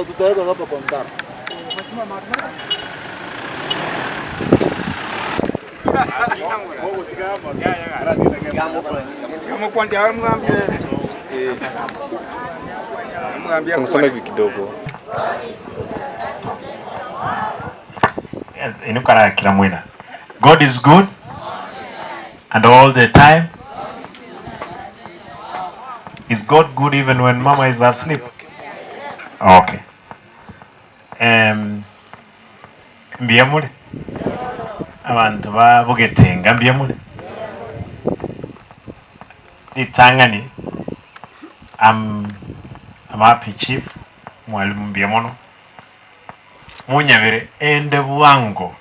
Tutaweka hapa kwa mtaro. Songa hivi kidogo. Inwe karakira mwena. God is good and all the time. Is God good even when mama is asleep? Okay. Em, mbuya more? Abanto ba Bogetenga mbuya more? Ritang'ani am I'm happy chief, mwalimu mbuya mono. Monyabere ende bwango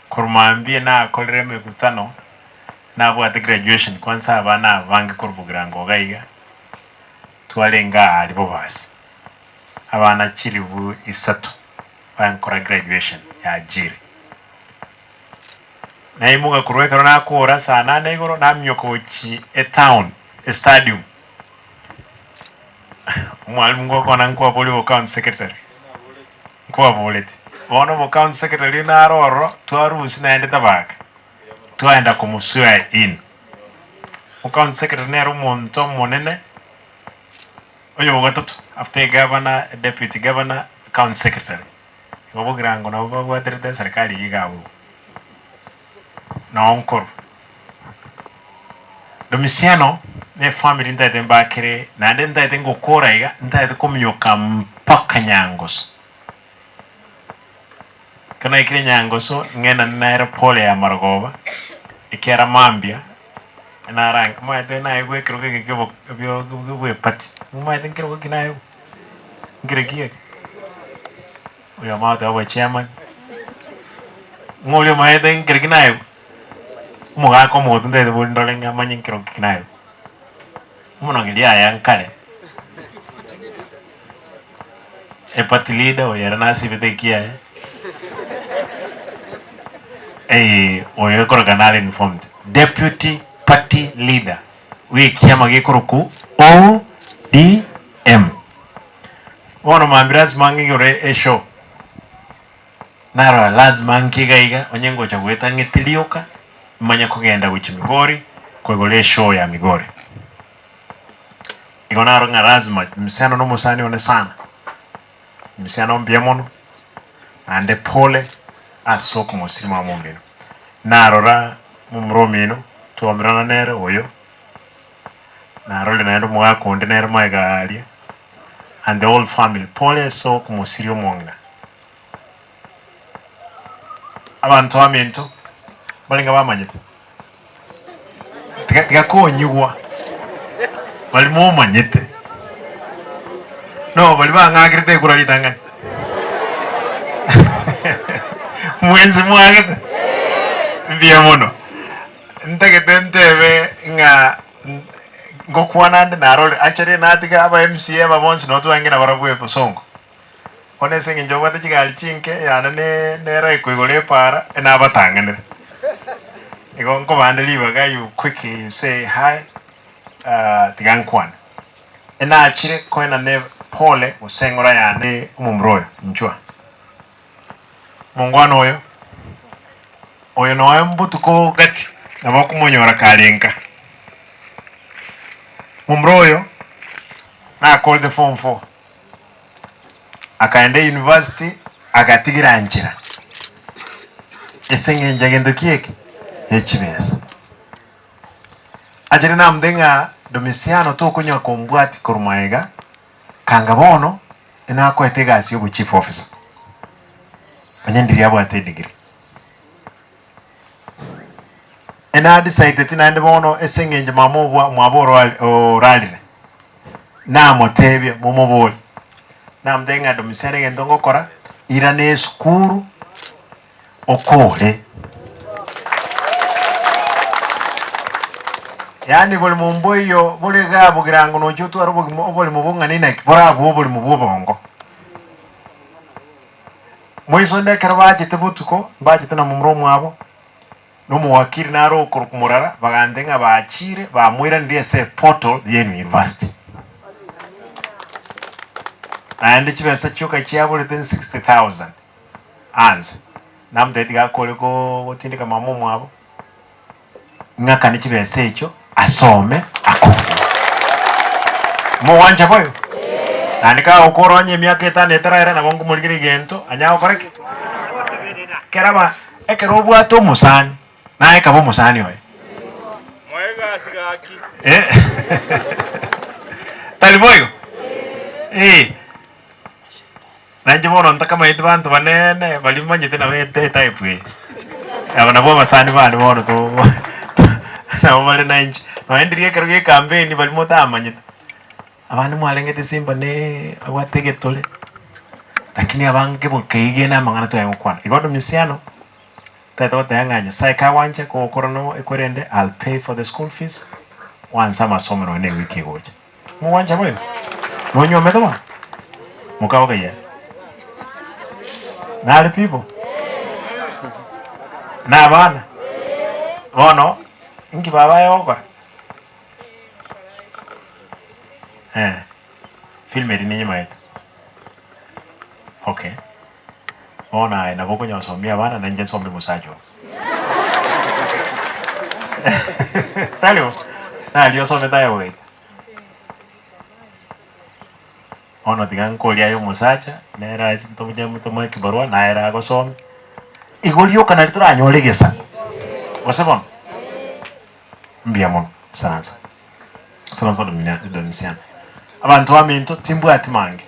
korwa mambia nakorire emekutano nabwate graduation kwanza abana abange korwa Bogirango iga iga twarenge aa aria Bobasi abana chilifu isato bankora graduation ya Jiri. Naimoka korwa ekero nakora saa nane igoro naminyoka gochia etown estadium Omwalimu ngokwana nkwaboria obo county secretary, nkwaboreti. Bono obo county secretary naro ororo twarusia naende tabaka, twaenda komo swear in. O county secretary nere omonto omonene oyo ogatato after egavana, deputy governor, county secretary. Igo bogirango nabo babwaterete eserikari eyio iga abwo. Noo nkorwa. Domisiano ne efamiri ntaete mbakere naende ntaete ngokora iga ntaete kominyoka mpaka Nyangoso. Ekero naikire Nyangoso ng'enane nere pole ya marogoba ekiara mambia narang omanyete naigwa ekerogo eke kiobo bio bw'eparty omanyete nkerogo ki naigwa? Nkere ki eke? Oyomo agoteba obo chairman, ng'a oria omanyete nkere ki naigwa? Omogaka omogotu ntaete bori ndore ng'a manye nkero ki naigwa. Omonogeri aya nkare, eparty leader oyo ere nasibete ekiaye, eh oyo ekoroka nare informed, deputy party leader bwa ekiama gekorokwa ODM. Bono mambia lasima ng'igore eshow, narora lasima nke iga iga onye ngocha goeta ng'ete rioka, manye kogenda gochia Migori koigora eshow ya Migori. Igo narora ng'a lasima msichana na omosani one sana, msichana mbuya mono, naende pole ase okomosiri mama omino. Narora momura omino twamerana nere oyo, narorire naende omogaka onde nere magega aria. and the whole family pole ase okomosiria omong'ina. Abanto baminto mbarenge bamanyete tiga tiga konyigwa bari momanyete no bari bang'akerete ekura ritang'ani mwensi mwagete mbuya mono ntagete ntebe ng'a. Ngokwana nde narore, actually natiga aba MCA aba bonsi nabo twange nabarabwo ebosongo. Bono ase eng'encho babwate chigari chinke eyane ne nero ekoigora epaara enabatang'anere. Igo nkobande ribaga you quickly you say hi tiga nkwane. Enachire koenana pole gose eng'ora yane omomura oyo inchwa. Omongwana oyo, oyo noe mbotuko gati nabo okomonyora kare nka. Momura oyo nakorete form four, akaenda university agatigira nchera ase eng'encho egento ki eke? Ya chibesa. Achire namotebia ng'a Domisiano tokonywa kombwati korwa magega, kanga bono Nakoete egasi y'obo chief officer, onye ndiria abwate edegree. Ena decideti naende bono ase eng'encho mama obwa mwabo orwari orarire, namotebia momobori, namotebia ng'a Domisiano egento ngokora, irana esukuru okore. Yaani borimo mboiyo bore igaa bogirango nochia otware obogima oborimo bong'ana inaki borabue oborimo bwa obongo. Moiso onde ekero bachete botuko, mbachete na momura omwabo, na omowakiri nare okorokwa morara, bagantebia ng'a bachire bamoiranirie ase eportal ya university. Naende chibesa chioka chiaborete 60,000 anse. Namotebia tiga akore gotindeka mama omwabo, ng'akane chibesa echio asome akore. Mogwancha boigo? Naende kagokora onye emiaka etano etaraera nabo nkomorigereria egento anyare gokora ki? Keraba ekero obwate omosani, naye kaba omosani oye. Eh. Tari boigo? Eh. Nainche bono ntakamaeti banto banene baria manyete nabo etype eye. Aba nabwo abasani bane bono nabo bare nainche. Nonya ndiria ekero gie ekampeni baria motamanyete, abande mwarengete simba ne abwate egetore, lakini abange mokeigena amang'ana tware gokwana. Igo Domisiano, tari togoteba ng'a Nyasaye kagwancha kogokora no ekwerende I'll pay for the school fees, gwansa amasomo nonya na ewiki egocha. Mogwancha boigo? Nonywomete bono? Mokaboka yee. Nare people? Na abana? Bono, inki baba aye ogokora? Eh, film eri ninyemaete. Okay. Bono aye nabo okonyosomia abana na inche nsomie omosacha oo. Tari bo? Naria osomete aye goika. Bono tiga nkorie aye omosacha, nere ache tomoche tomoe ekibarua, naye ere agosomie. Igo rioka nario toranyore egesaku. Gose bono? Mbuya mono, saransa. Saransa Domisiano. Abanto baminto timbwati mange.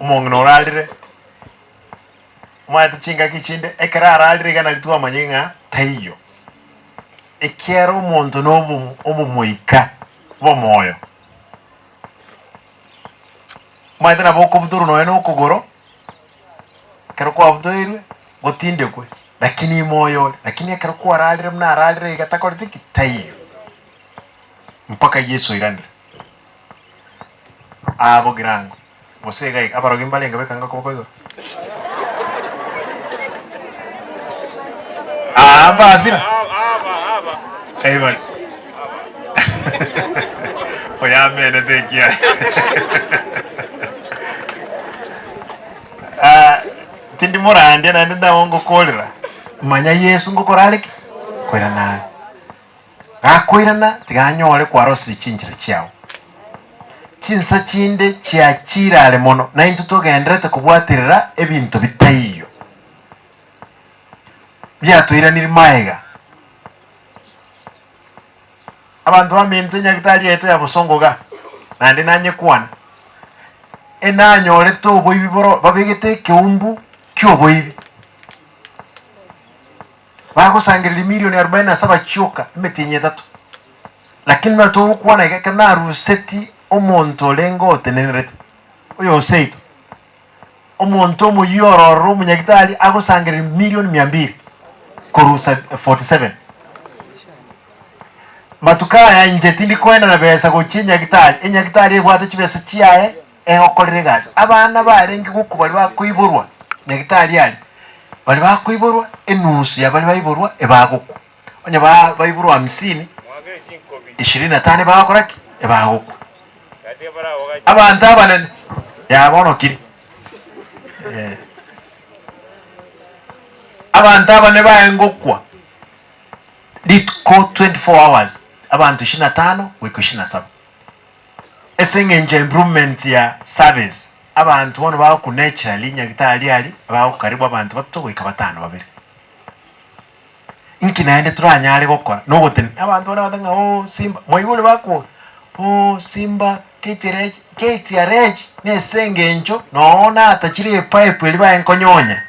Omong'ina orarire, omanyete chingaki chinde ekero ararire iga nario twamanya ng'a taiyo. Ekiagera omonto na obomoika bw'omoyo. Omanyete nabo okobutorwa nonya na okogoro, ekero kwabutoirwe, gotindekwe, lakini ime oyore, lakini ekero kwararire buna ararire iga takoreti ki? Taiyo. Mpaka Yeso oiranire. Aa bogirango, gose iga iga, abarogi mbarenge bekanga koboko igoro? Aa mbasira? Kai bari? Oyo amenete ekiagera. Ah, tindi morandia naende ndabo ngokorera. Manya Yesu ngokora are ki? Koirana are. Gakoirana tiga anyore kwarosirie chinchera chiao. Chinsa chinde chiachire are mono, na intwe togendererete kobwaterera ebinto bitaiyo, biatoiranirie magega. Abanto baminto enyagitari yaito ya bosongo iga, naende nanyekwana, enanyorete oboibi boro babegete ekeumbu ki'oboibi. Bagosangereria milioni arubaini na saba chioka emetienyi etato. Lakini buna togokwana iga, ekero naruseti omonto orenge otenenerete, oyo oseito, omonto omoyia ororo omonyagitari agosangereria milioni mia mbili korusa 47. Matuko aya inche tindi koenana besa gochia enyagitari, enyagitari ebwate chibesa chiaye egokorera egasi. Abana barenge gokwa baria bakoiborwa nyagitari aria, baria bakoiborwa enusu ya baria baiborwa ebagokwa. Onye ba baiborwa hamsini, ishirini na tano ebagokora ki? Ebagokwa. Abanto abanene, yaya bono kiri. Eh. Abanto abanene baye ngokwa rituko 24 hours, abanto ishirini na tano goika ishirini na saba. Ase eng'encho ya improvement ya service, abanto bono bagokwa naturally nyagitari aria bagokaribu abanto batato goika batano babere. Inki naende toranyare gokora nogotena abanto bare bagoteba ng'a ooh simba, mwaigure bakwoga ooh simba KTRH, KTRH nese eng'encho noo natachire epipe eria baye nkonyonya,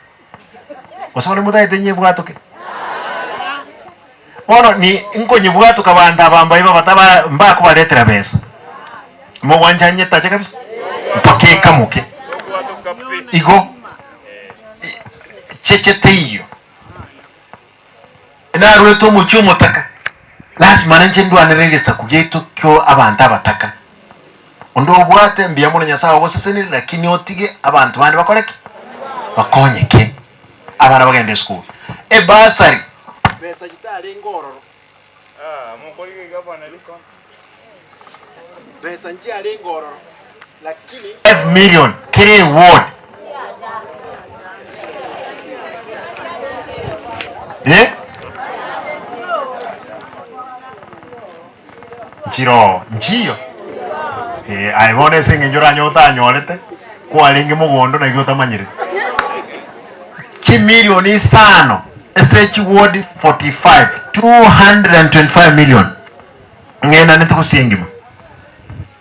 gose bono motagete nyebwatoke? Bono ni nkonyebwatoka abanto aba mbaye babataba mbakobaretera besa, mogwancha nyetache kabisa mpaka ekamoke igo cheche teiyo. Narwete omochie omotaka, lasima ninche ndwanere egesaku giaito kio abanto abataka. Onde obwate mbuya mono Nyasae ogosesenire, lakini otige abanto bande bakore ki? Bakonyeke. Abana bagende esukuru. Ebasari. Besa chitarenge ororo. Besa nchiarenge ororo. 5 million kera eward. Eh? Nchiroo, nchiyo. Eh, aye bono ase eng'encho oranyore otanyorete, kwarenge mogondo naki otamanyire. Chimilioni isano ase chiward 45, 225 million. Ng'endanete gose engima.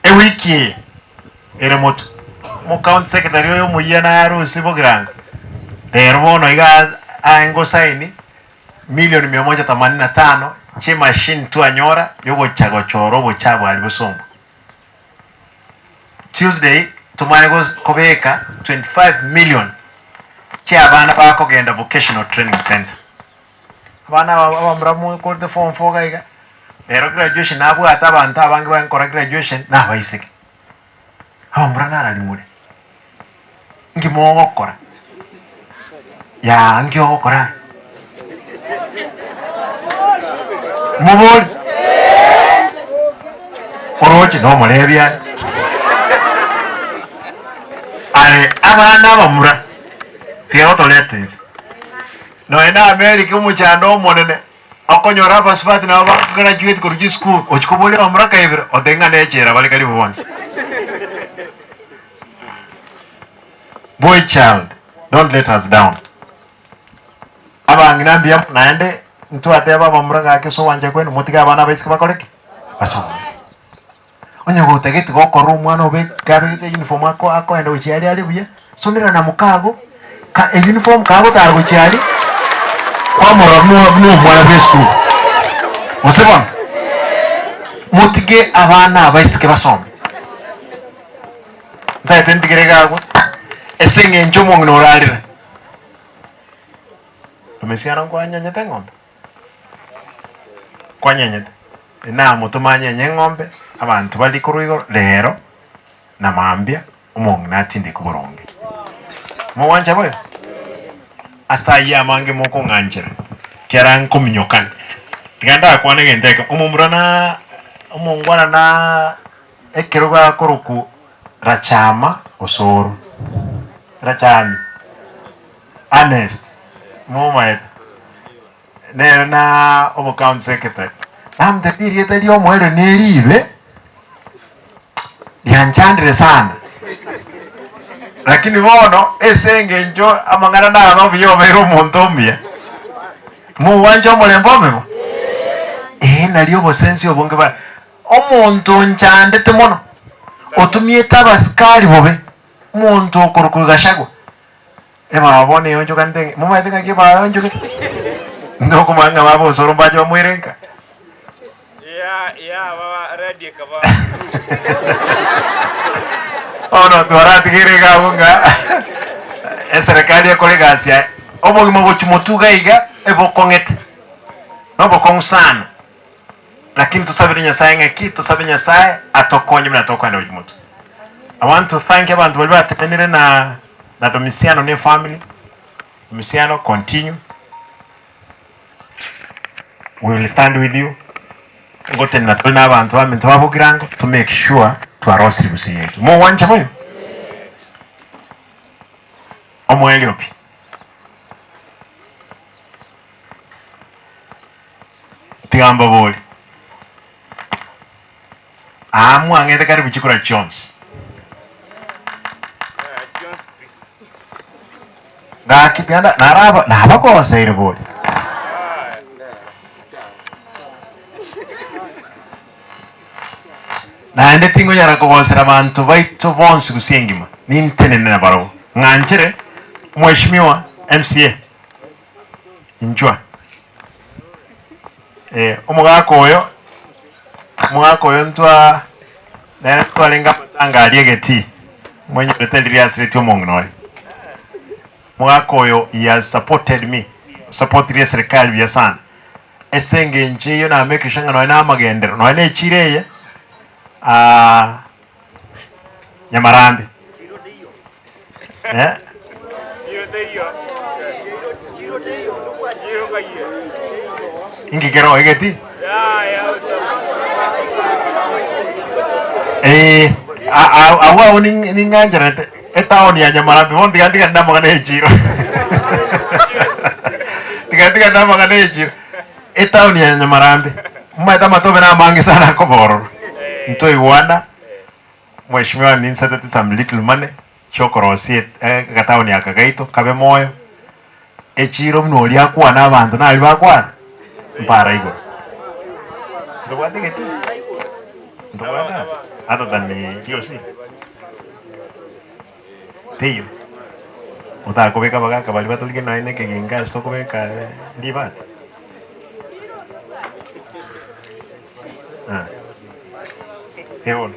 Ewiki eye ere motwe, omocounty secretary oyo omoyia narusie bogirango, rero bono iga aye ngosaini milioni mia moja themanini na tano chi'emachine twanyora yogocha gochora obochabu aria bosongo. Tuesday tomanye kobeka 25 million chi'abana bakogenda vocational training centre. Abana aba abamura mokorete form four iga iga, rero graduation nabwate abanto abange bagokora graduation na abaiseke. Abamura narari more, nki mogokora? Yaa nki ogokora aye? Mobori, oroche nomorebi aye. Aye abana abamura, tiga gotoreta inse. Nonya na America omochando omonene, okonyora abasubati nabo bagraduate korwa chisukuru, ochia koboria abamura kaibere, otebe ng'a nechela bare karibu bonsi. Boy child, don't let us down. Abang'ina mbuya mono naende ntwateba abamura gaki ase ogwancha kwenu motige abana abaiseke bakore ki? Basome. Onye gotagete gokora omwana obe kabegete uniform ako akoenda gochia aria are buya, sonera na mokago ka euniform kagotara gochia aria, kwamorora buna buna omwana bwa esukuru. Gose bono? Motige abana abaiseke basome. Ntagete ntigere iga agwo, ase eng'encho omong'ina orarire. Omesiano nkwanyenyete eng'ombe? Kwanyenyete? Namotoma anyenye eng'ombe, abanto barie korwa igoro rero na mambia omong'ina atindekwe boronge. Mogwancha boigo? Ase ayio amange mokong'anchera, kera nkominyokana. Tiga ndakwane egento eke, omomura na omongwana na ekerogo akorokwa Rachama Osoro, Rachami, Ernest, momaete. Nere na omocounty secretary, namotebia erieta riomoerio neribe, rianchandire sana. Lakini bono ase engencho amang'ana naba buya obeire omonto omuya, mogwancha omorembe omebo? Ee, nario obosensi obonge ba omonto onchandete mono, otumiete abasikari bobe, omonto okorokwa Gachagua. Ebao bono eonchokanete ng'a momanyete ng'aki ebao eonchogete? Ntokomanya ng'a baba osoro mbache bamoire nka. Bono twaratigere iga abwo ng'a eserekari ekore egasi yaye. Obogima gochia motwe iga iga ebokong'ete, nobokong'u sana, lakini tosabere Nyasaye ng'aki, tosabe Nyasaye atokonye buna tokoenda gochia motwe. I want to thank abanto baria batenenire na na Domisiano ne efamily, Domisiano continue, we will stand with you, ngotenena tore na abanto baminto ba Bogirango to make sure twarosirie gusii yaito. Mogwancha boigo? Omoerio pi. Tiga mbabori. Aa mwang'ete karibu chikura chionsi. Gaki tiga naraba nabagoseire bori. Naende tingonyara kogosera abanto baito bonsi gose engima, nintenene nabarabwo. Ng'anchere Mheshimiwa MCA, inchwa. Eh, omogaka oyo, omogaka oyo ntwa nere twarenge amatanga aria egetii, mwenyorete riria asiretie omong'ina oye. Omogaka oyo he has supported me, osapotirie eserekari buya sana, ase engencho eyio na make sure ng'a nonye na amagenderero, nonye na echiro eye Nyamarambe eh. Inki kero egeti? Eh, Agwo agwo ning'ancherete etown ya Nyamarambe bono tiga ntigane namang'ana ya echiro. Tiga ntigane namang'ana ya echiro. Etown ya Nyamarambe, omanyete amatobe namange sana akoba ororo. Ntoigwana, Mheshimiwa ninsetete some little money chiokorosia agataoni aka gaito kabe moyo, echiro buna oria akwana abanto naria bakwana, mpara igoro. Ntobwate gete? Ntobwate ase? Other than DOC? Teiyo. Otakobeka abagaka baria batorige nonya na ekeginga ase tokobeka ribati? Eh bono.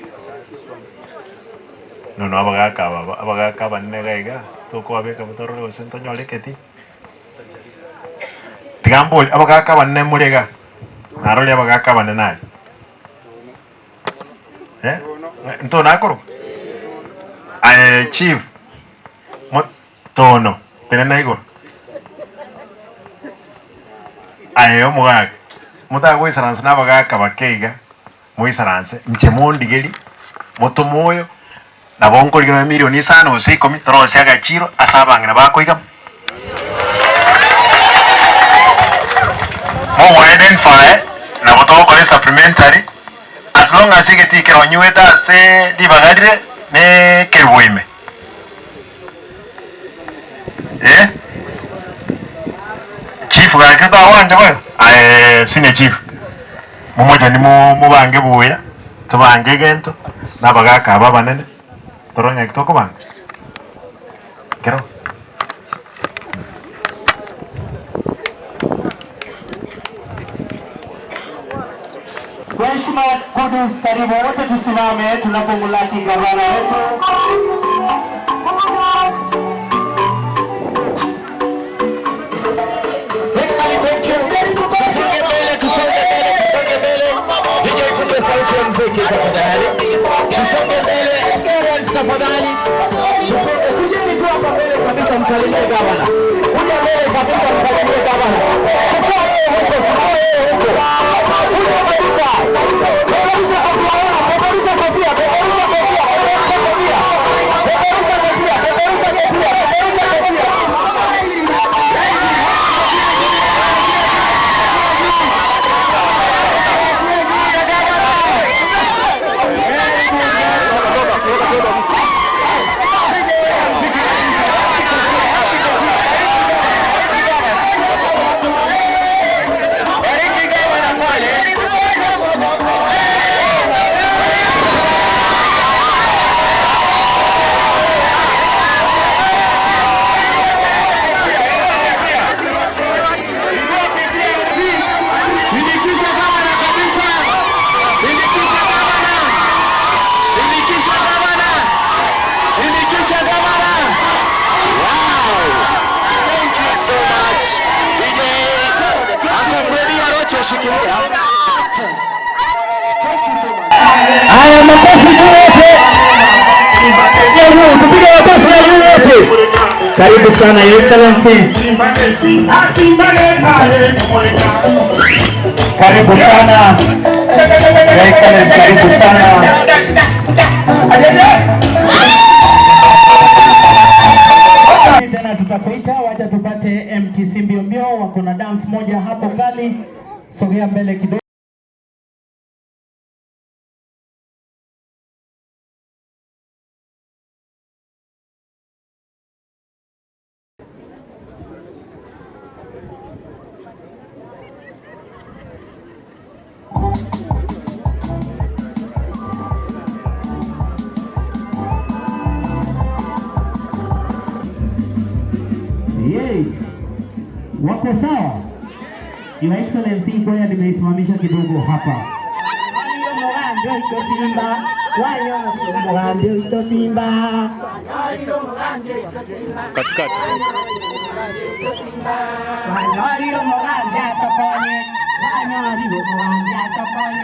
Nono abagaka aba abagaka abanene iga iga, tokobabeka torore gose ntonyore eketii. Tiga mbori abagaka abanene more iga, narore abagaka abanene aria. Eh, ntono akorokwa? Aye chief, mo tono, tenena igoro. Aye omogaka, motagoisaransa na abagaka bake iga. Moisaranse, inche mondigerie, motome oyo, nabo nkorigia nonya milioni isano gose ikomi, torosie agachiro ase abang'ina bakoigama. Mogo-identify, nabo togokora esupplementary, as long as egetii keronyuete ase ribaga rire, ne ekerubo ime. Eh? Chief gaki otagwancha boigo? Aye senior chief. Momochani mobange buya, tobange egento, na abagaaka aba abanene, torore ng'aki tokobanga. Kero. Mheshimiwa Kudus, karibu wote tusimame tunapomlaki gavana wetu. Kujeni tu hapa mbele kabisa, msalimie gavana. Kuja mbele kabisa, msalimie gavana. Chukua yeye huko, chukua yeye huko. Kuja kabisa. Peperusha kofia yako, peperusha kofia, peperusha kofia, peperusha kofia. Peperusha kofia, peperusha kofia, peperusha kofia. Sindikisha gavana kabisa. Sindikisha gavana. Sindikisha gavana. Sindikisha gavana. Wow. Thank you so much. DJ Uncle Freddy Arocho shikilia. Haya, makofi juu wote. Ya juu, tupige makofi ya juu wote. Karibu sana Your Excellency. Karibu sana Your Excellency, karibu sana. Tena tutakuita, wacha tupate MTC mbio mbio, wako na dance moja hapo kali. Sogea mbele kidogo. Yay. Wako sawa? Your Excellency, kwaya nimeisimamisha kidogo hapa. Omogambi oito Simba, twanyora omogambi oito Simba. Katikati. Twanyorire omogambi atokonye, twanyorire omogambi atokonye.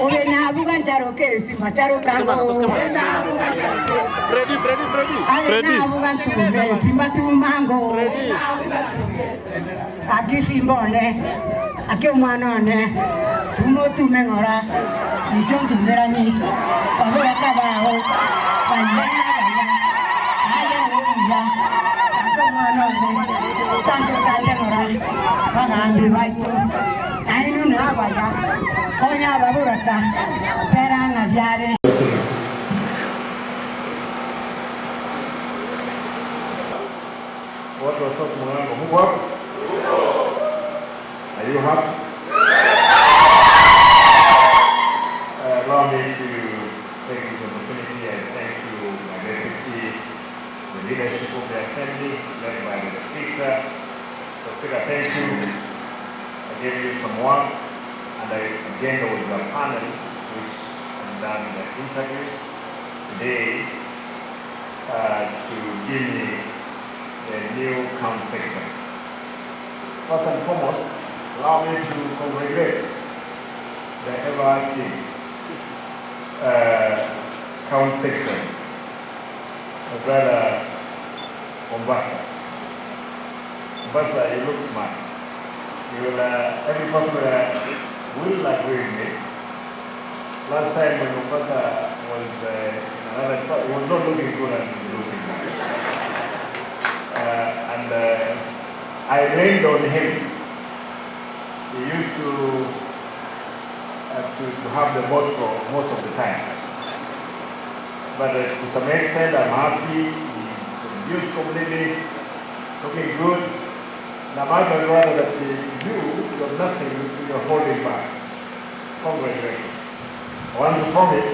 Obe nabuga ncharoke Simba charokango. Freddy, Freddy, Freddy. Abe Freddy. nabuga ntume Simba tumango. Aki Simba one. Aki omwana one, tuma otume ng'ora, inche ontumerani, baboraka bao, baria nabaya, aye obe omuya. Tata omwana one, tancha otanche ng'ora, bagambi baito, nainwe nabaya, konya ababoraka, Stella ng'aria are. Watu wa South Mugirango muko hapo? Are you happy? Allow me to take this opportunity and thank you, my deputy, the leadership of the assembly, led by the speaker. So Speaker, thank you. I gave you some work, and I, again there was a panel which had done the interviews today to give me the new county secretary. First and foremost, allow me to congratulate the ever-active county secretary, my brother Ombasa. Ombasa, you look smart. You will, every person will agree with me. Last time when Ombasa was in another, he was not looking good as he's looking now. And I rained on him. He used to have the bottle most of the time. But to some extent, I'm happy. He's reduced completely, looking good. Now, my brother, that you have nothing, you're holding back. Congratulations. I want to promise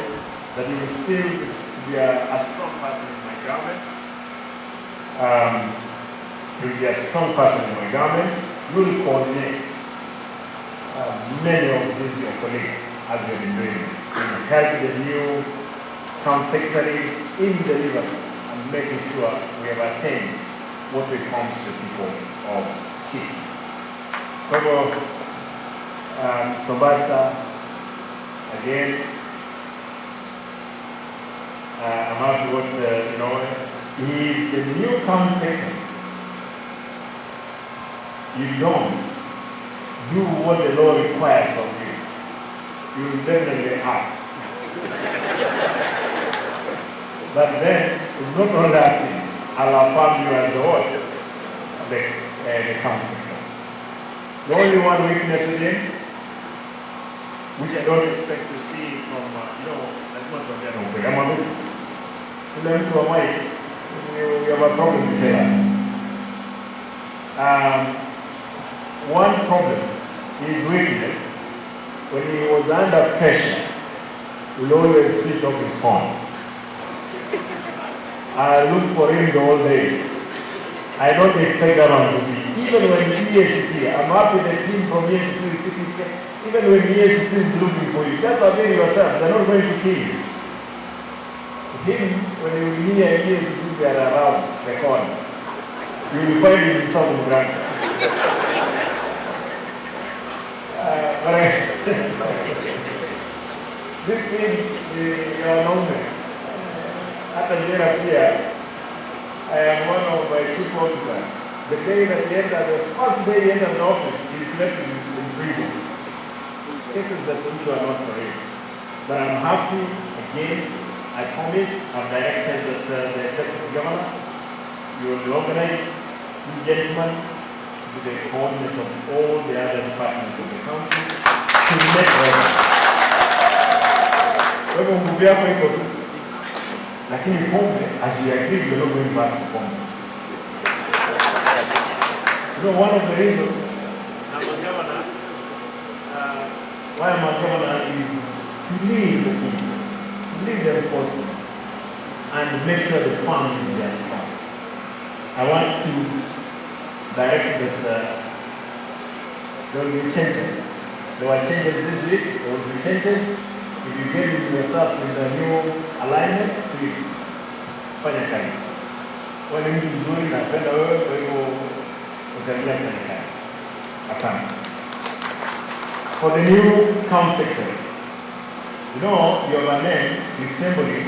that you will still be a strong person in my government. You will be a strong person in my government. You will coordinate many of these your colleagues as we have been doing. You will help the new county secretary in delivering and making sure we have attained what we promised the people of Kisii. Kwa hivyo, Ombasa, again, I'm happy what, you know, if the new county secretary, you don't do what the law requires of you, you will definitely act. But then, it's not only acting, I'll affirm you as the what? The county secretary. The only one weakness with him, which I don't expect to see from, you know, lazima tuambiane ukweli. Ama vipi? Ule mtu wa mic, we have a problem to tell us. One problem, his weakness, when he was under pressure, he will always switch off his phone. I look for him the whole day. I don't expect that one to be. Even when EACC, I'm happy the team from EACC is sitting here. Even when EACC is looking for you, just avail yourself. They're not going to kill you. Him, when you hear EACC, they are around the corner. You will find him in some branch. But I, this means the wanaume. Hata jela pia, I am one of my chief officers. The day that he entered, the first day he entered the office, he slept in prison. Cases that which are not for him. But I'm happy, again, I promise, I've directed that the deputy governor, you will organize this gentleman to be the coordinator of all the other departments of the county to make record. Kwa hivyo nguvu yako iko tu. Lakini pombe, as we agree, we're not going back to pombe. You know, one of the reasons I'm a governor, why I'm a governor is to lead the people, to lead them positively, and make sure the families they are strong. I want to direct that there will be changes. There were changes this week, there will be changes. If you get yourself in the new alignment, please, fanya kazi. Wewe ni mtu mzuri, napenda wewe, kwa hivyo utaendelea kufanya kazi. Asante. For the new county secretary, you know, you have a name resembling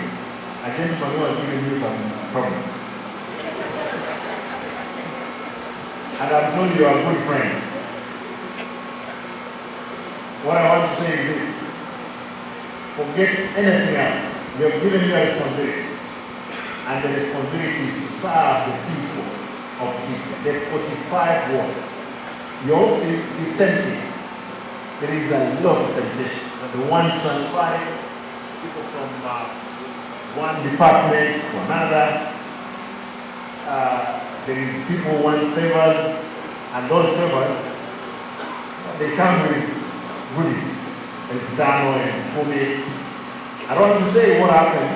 a gentleman who has given you some problem. And I'm told you are good friends. What I want to say is this, forget anything else, we have given you a responsibility and the responsibility is to serve the people of Kisii, the 45 wards. Your office is tempting. There is a lot of temptation. The one transferring people from one department to another. There is people who want favors, and those favors, they come with goodies. Elfu tano, 10,000. I don't want to say what happened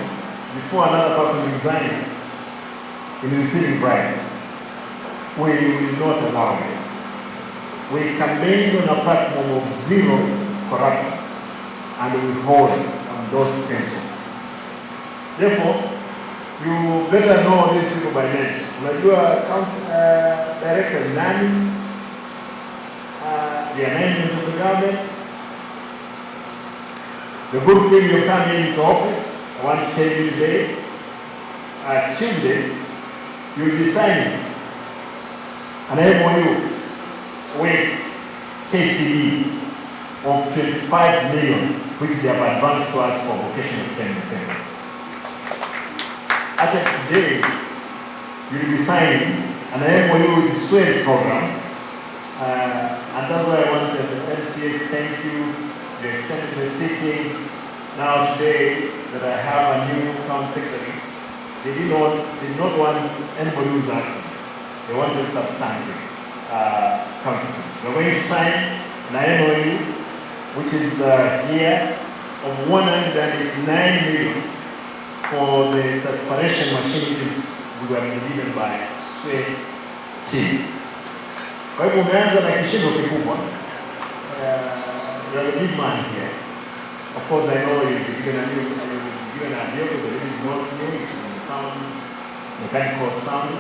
before another person resigned in receiving bribes. We will not allow it. We campaigned on a platform of zero corruption, and we hold on those principles. Therefore, you better know these people by names. Unajua county director ni nani? The amendment of the government. The good thing you come into office, I want to tell you today, Tuesday, you will be signing an MOU with KCB of 25 million, which they have advanced to us for vocational training centers. Actually, today, you will be signing an MOU with the SWEL program, and that's why I wanted the MCAs, thank you, you extended the city. Now today that I have a new county secretary, they did not want anybody who's active. They wanted substantive county secretary. We're going to sign an MOU, which is here, of 189 million for the separation machine we were given by SWE team. Kwa hivyo umeanza na kishindo kikubwa. You are the big man here. Of course, I know you'll be given a new, you'll be given a vehicle, but it is not new, it's in sound, mechanical sound.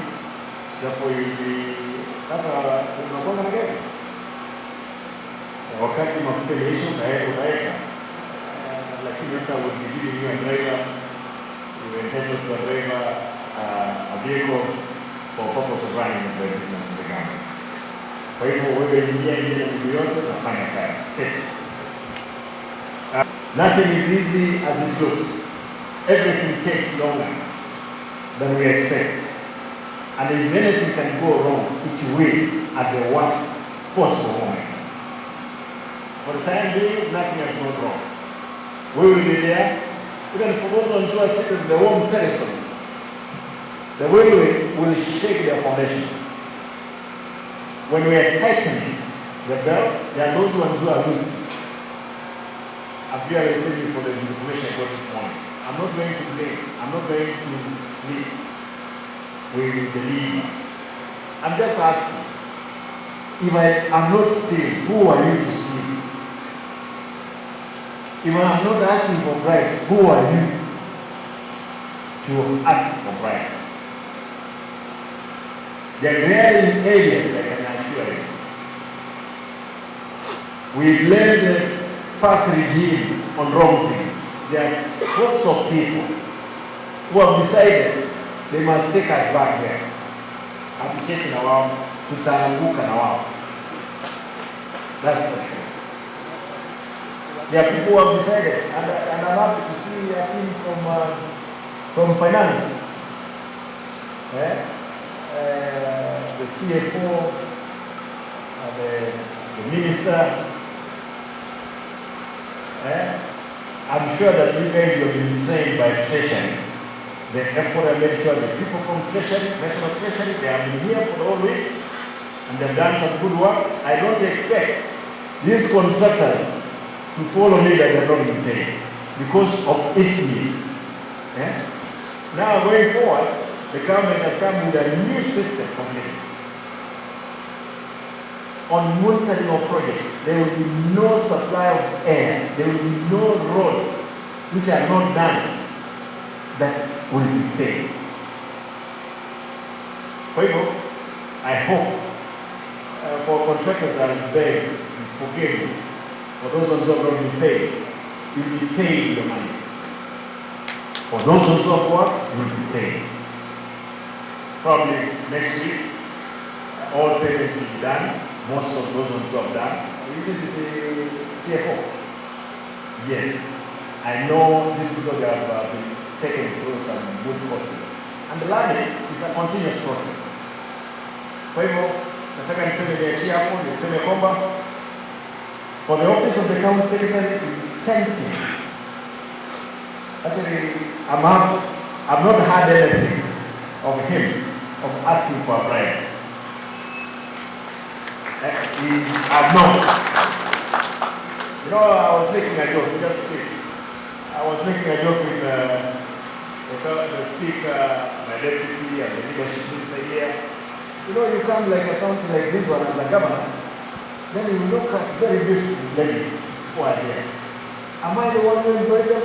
Therefore, you'll be, sasa unakuwa na gari. Wakati mafuta yaisha utaweka. Lakini sasa we'll be giving you a driver, you're entitled to a driver, a vehicle for purpose of running the business of the government. Kwa hivyo wewe ingia ingia na miguu yote nafanya kazi. Keti. Nothing is easy as it looks. Everything takes longer than we expect. And if anything can go wrong, it will at the worst possible moment. For the time being, nothing has gone wrong. We will be there. Even for those ones who are sitting the wrong person, the way we will shake their foundation. When we are tightening the belt, there are those ones who are loose. I'm really you for the information I got this morning. I'm not going to blame. I'm not going to sleep. We will believe. I'm just asking, if I am not stealing, who are you to steal? If I am not asking for bribes, who are you to ask for bribes? There are glaring areas, I can assure you. We blame the past regime on wrong things. There are groups of people who have decided they must take us back there. Hatucheki na wao, tutaanguka na wao. That's for sure. There are people who have decided, and I'm happy to see a team from finance. The CFO, the minister. I'm sure that you guys have been trained by Treasury. The effort I made sure the people from Treasury, National Treasury, they have been here for the whole week and they've done some good work. I don't expect these contractors to follow me that they have not been paid because of issues. Now going forward, the government has come with a new system completely. On monitoring of projects, there will be no supply of air, there will be no roads which are not done that will be paid. Kwa hivyo, I hope for contractors that are beg, forgive me, for those ones who have not been paid, you will be paid your money. For those ones who have worked, you will be paid. Probably next week, all payments will be done. Most of those ones who have done, is it the CFO? Yes. I know these people they have been taken through some good courses. And learning is a continuous process. Kwa hivyo nataka niseme, niachie hapo, niseme kwamba for the office of the county secretary is tempting. Actually, I've not heard anything of him of asking for a bribe. I've not. I was making a joke, just say, I was making a joke with the speaker, my deputy, and the leadership inside here. You come like a county like this one as a governor, then you look at very beautiful ladies who are there. Am I the one who employed them?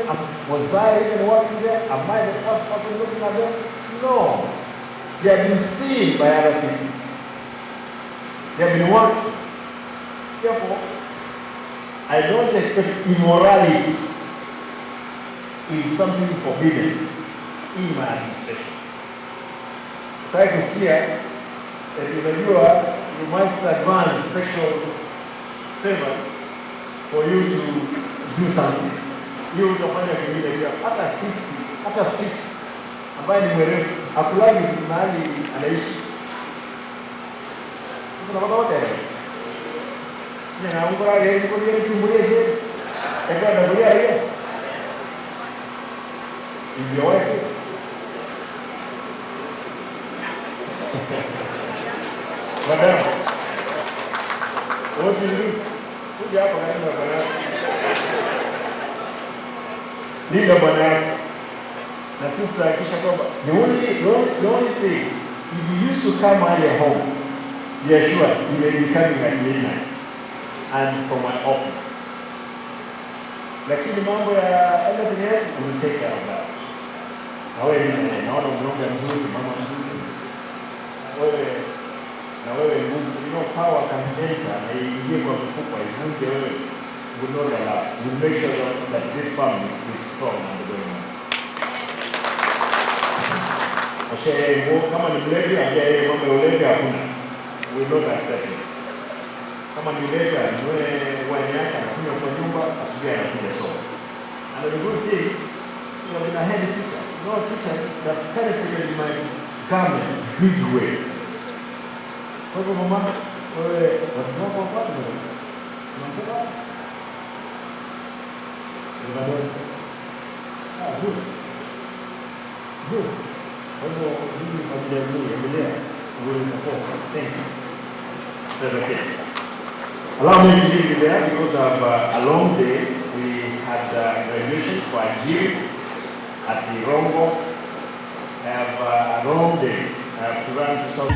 Was I even working there? Am I the first person looking at them? No. They have been seen by other people. They have been working. Therefore, I don't expect immorality is something forbidden in my administration. Sasa kusikia eti unajua you must advance sexual favors for you to do something. Hiyo utafanya kingine sio hata fisi, hata fisi ambaye ni mwerevu hakulagi mahali anaishi. Sasa napata wote. Ni na ungora ile ni kwa chumbulie sasa. Eka ndakulia hiyo. Is your wife? Madam, what will you do? Kuja hapa karibu na bwana yako. Linda bwana yako. Na sisi tutahakikisha kwamba the only thing, if you used to come early home, be assured you may be coming at midnight and from my office. Lakini mambo ya anything else, we will take care of that. Na wewe naona umeongea mzuri, mama mzuri. Wewe na wewe nguvu, power can enter na iingie kwa mfuko ivunje wewe. We will not allow. We will make sure that this family is strong and going on. Osha yeye nguo, kama ni mlevi, ambia yeye mambo ya ulevi hakuna. We will not accept it. Kama ni mlevi, anunue wine yake, anakunywa kwa nyumba, asubuhi anakuja soko. And the good thing, been a head teacher. No teachers that benefited in my government big way. Kwa hivyo mama, wewe watoto wako wako wapi wewe? Unamtoka wapi? Lebanon. Good. Good. Kwa hivyo hii familia nzuri, endelea. We will support. Thank you. That's okay. Allow me to leave you there because of a long day. We had graduation for Ajiri at Irongo. I have a long day. I have to run to South.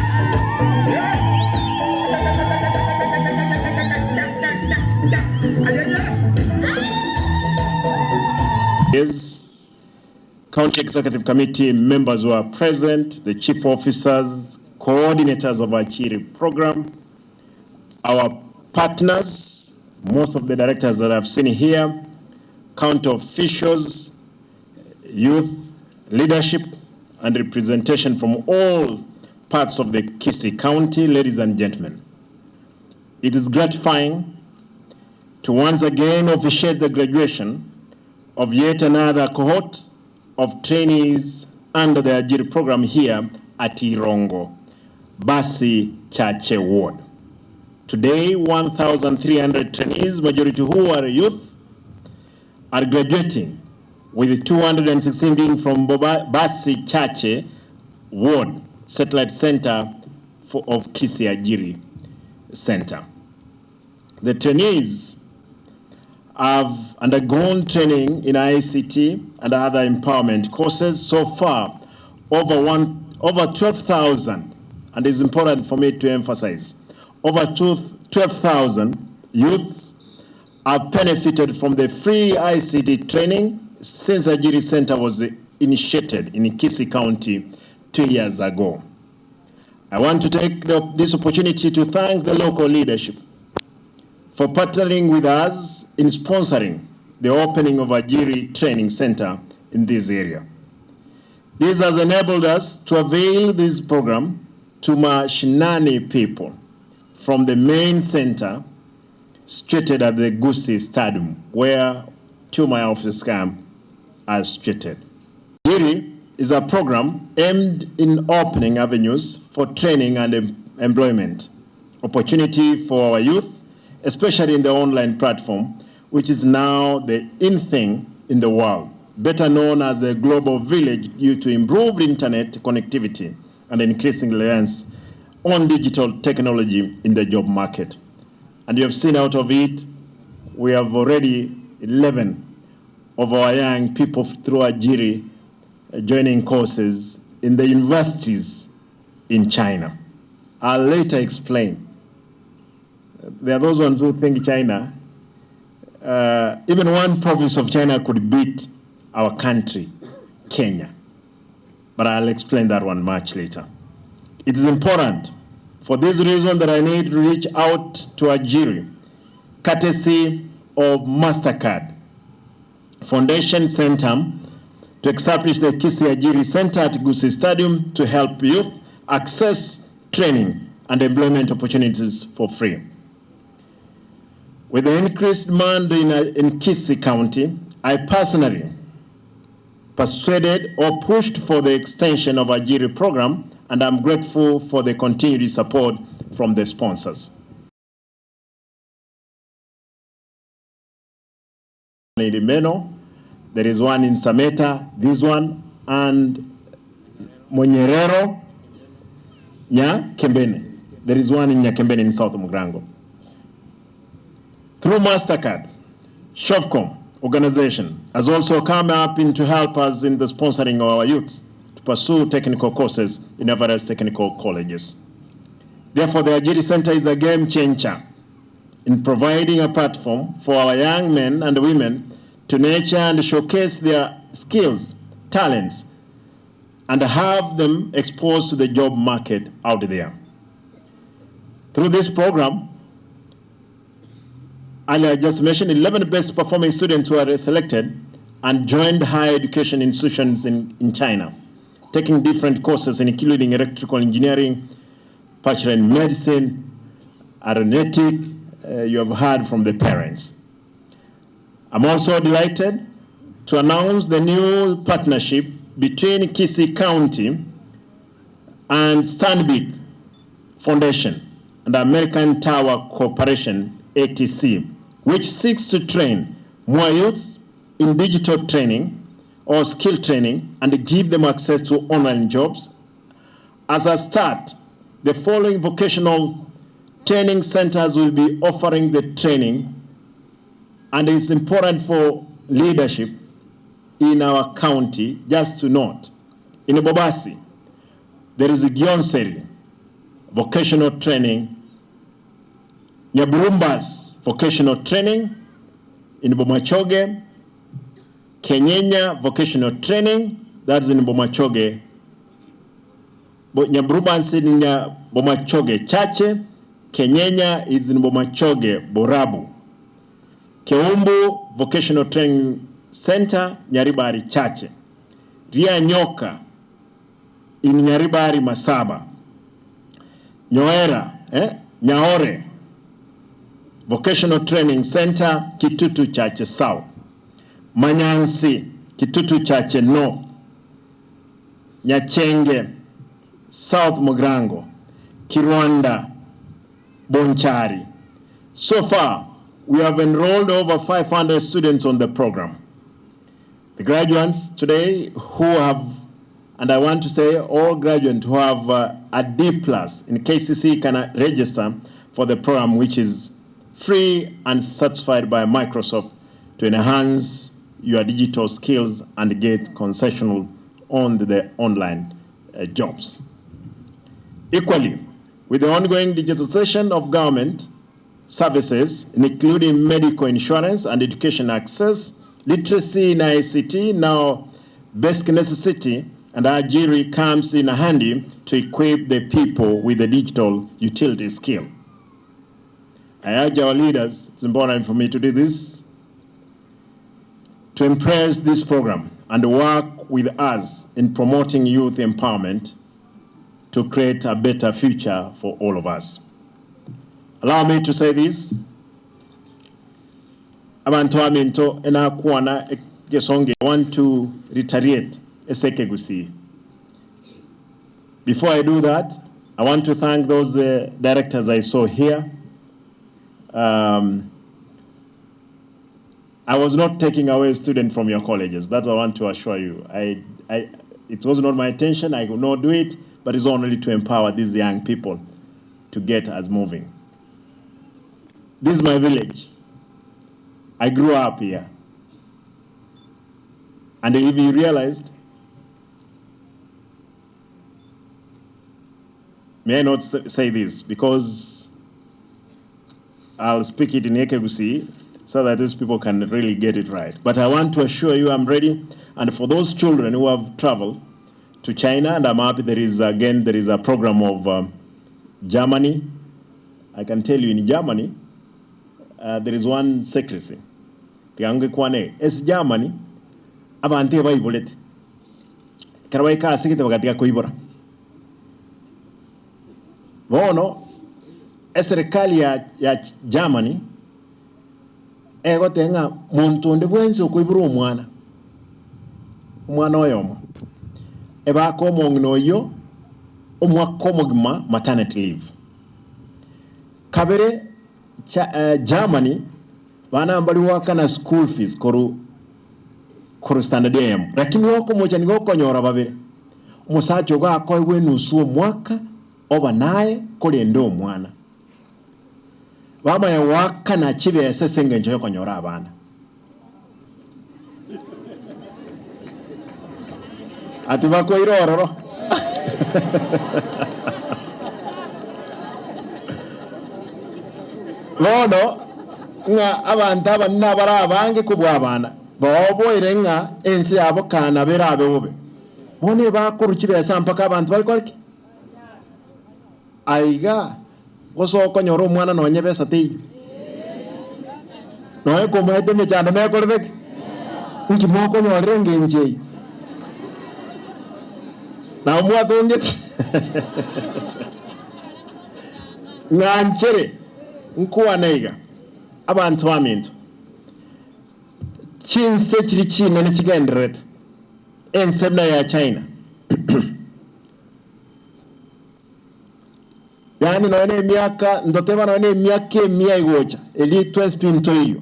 Yes. County Executive Committee members who are present, the chief officers, coordinators of Ajiri program, our partners, most of the directors that I've seen here, county officials, youth leadership, and representation from all parts of the Kisii County, ladies and gentlemen. It is gratifying to once again officiate the graduation of yet another cohort of trainees under the Ajiri program here at Irongo, Basi Chache Ward. Today, 1,300 trainees, majority who are youth, are graduating, with 216 being from Basi Chache Ward, Satellite Center of Kisii Ajiri Center. The trainees have undergone training in ICT and other empowerment courses. So far, over 12,000, and it's important for me to emphasize, over 12,000 youths have benefited from the free ICT training since Ajiri Center was initiated in Kisii County 2 years ago. I want to take this opportunity to thank the local leadership for partnering with us in sponsoring the opening of Ajiri Training Center in this area. This has enabled us to avail this program to Mashinani people from the main center situated at the Gusii Stadium, where two of my offices camp are situated. Ajiri is a program aimed in opening avenues for training and employment opportunity for our youth, especially in the online platform, which is now the in thing in the world, better known as the global village due to improved internet connectivity and increasing reliance on digital technology in the job market. And you have seen out of it, we have already 11 of our young people through Ajiri joining courses in the universities in China. I'll later explain. There are those ones who think China, even one province of China could beat our country, Kenya. But I'll explain that one much later. It is important for this reason that I need to reach out to Ajiri, courtesy of MasterCard Foundation Center, to establish the Kisii Ajiri Center at Gusii Stadium to help youth access training and employment opportunities for free. With the increased demand in Kisii County, I personally persuaded or pushed for the extension of Ajiri program, and I'm grateful for the continued support from the sponsors. In Limeno, there is one in Sameta, this one, and Monyerero, Nyakembene. There is one in Nyakembene in South Mugirango. Through MasterCard, Shofcom organization has also come up in to help us in the sponsoring of our youths to pursue technical courses in various technical colleges. Therefore, the Ajiri Center is a game changer in providing a platform for our young men and women to nurture and showcase their skills, talents, and have them exposed to the job market out there. Through this program, earlier I just mentioned 11 best performing students were selected and joined higher education institutions in China, taking different courses including electrical engineering, bachelor in medicine, aeronautic, you have heard from the parents. I'm also delighted to announce the new partnership between Kisii County and Stanbic Foundation and American Tower Corporation, ATC, which seeks to train more youths in digital training or skill training and give them access to online jobs. As a start, the following vocational training centers will be offering the training, and it's important for leadership in our county just to note. In Bobasi, there is a Gionseri vocational training, Nyaburumbas vocational training in Bomachoge, Kenyenya vocational training, that's in Bomachoge, Nyaburumbas in Bomachoge Chache, Kenyenya is in Bomachoge Borabu, Keumbu Vocational Training Center, Nyaribari Chache, Ria Nyoka in Nyaribari Masaba, Nyoera, Nyaore Vocational Training Center, Kitutu Chache South, Manyansi, Kitutu Chache North, Nyachenge, South Mugirango, Kirwanda, Bonchari. So far, we have enrolled over 500 students on the program. The graduates today who have, and I want to say all graduates who have a D plus in KCC can register for the program, which is free and certified by Microsoft to enhance your digital skills and get concessional on the online jobs. Equally, with the ongoing digitization of government services, including medical insurance and education access, literacy in ICT, now basic necessity, and Ajiri comes in handy to equip the people with the digital utility skill. I urge our leaders, it's important for me to do this, to embrace this program and work with us in promoting youth empowerment to create a better future for all of us. Allow me to say this, abanto baminto enakwana egesongo I want to reiterate ase ekegusii. Before I do that, I want to thank those directors I saw here. Um, I was not taking away students from your colleges. That I want to assure you. I, I, it was not my intention. I could not do it, but it's only to empower these young people to get us moving. This is my village. I grew up here. And if you realized, may I not say this because I'll speak it in Ekegusii so that these people can really get it right. But I want to assure you I'm ready. And for those children who have traveled to China, and I'm happy there is, again, there is a program of Germany. I can tell you in Germany, there is one secrecy. Tiga ngekwane, ase Germany, abanto ebaiborete. Ekero baika ase gete bagatiga koibora. Bono, eserekari ya, ya Germany, egoteba ng'a monto onde bwensi okoibora omwana, omwana oyomo, ebake omong'ina oyio omwaka omogima maternity leave. Kabere, cha, Germany, bana mbari goakana school fees korwa korwa standard eyemo, lakini okomocha nigo okonyora babere. Omosacha ogo akoegwa enusu omwaka oba naye korende omwana. Bamanya goakana chibesa ase engencho y'okonyora abana. Ati bakoira ororo. Bono ng'a abanto abanene abare abange kobua abana, baoboire ng'a ense yabo kaa nabo erabe bobe. Bono ebakorwa chibesa mpaka abanto bare kore ki? Aiga, gose okonyora omwana nonye ebesa teiyo, nonye komoete emechando nekorete ki? Inki mokonyorera engencho eyio? Nabo mwatongete ng'anchere nkwane iga, abanto baminto, chinse chiria chinene chigendererete, ense buna ya China. Yaani nonya nemiaka, ntoteba nonya nemiaka emia egocha, erio twensi pi ntoiyo,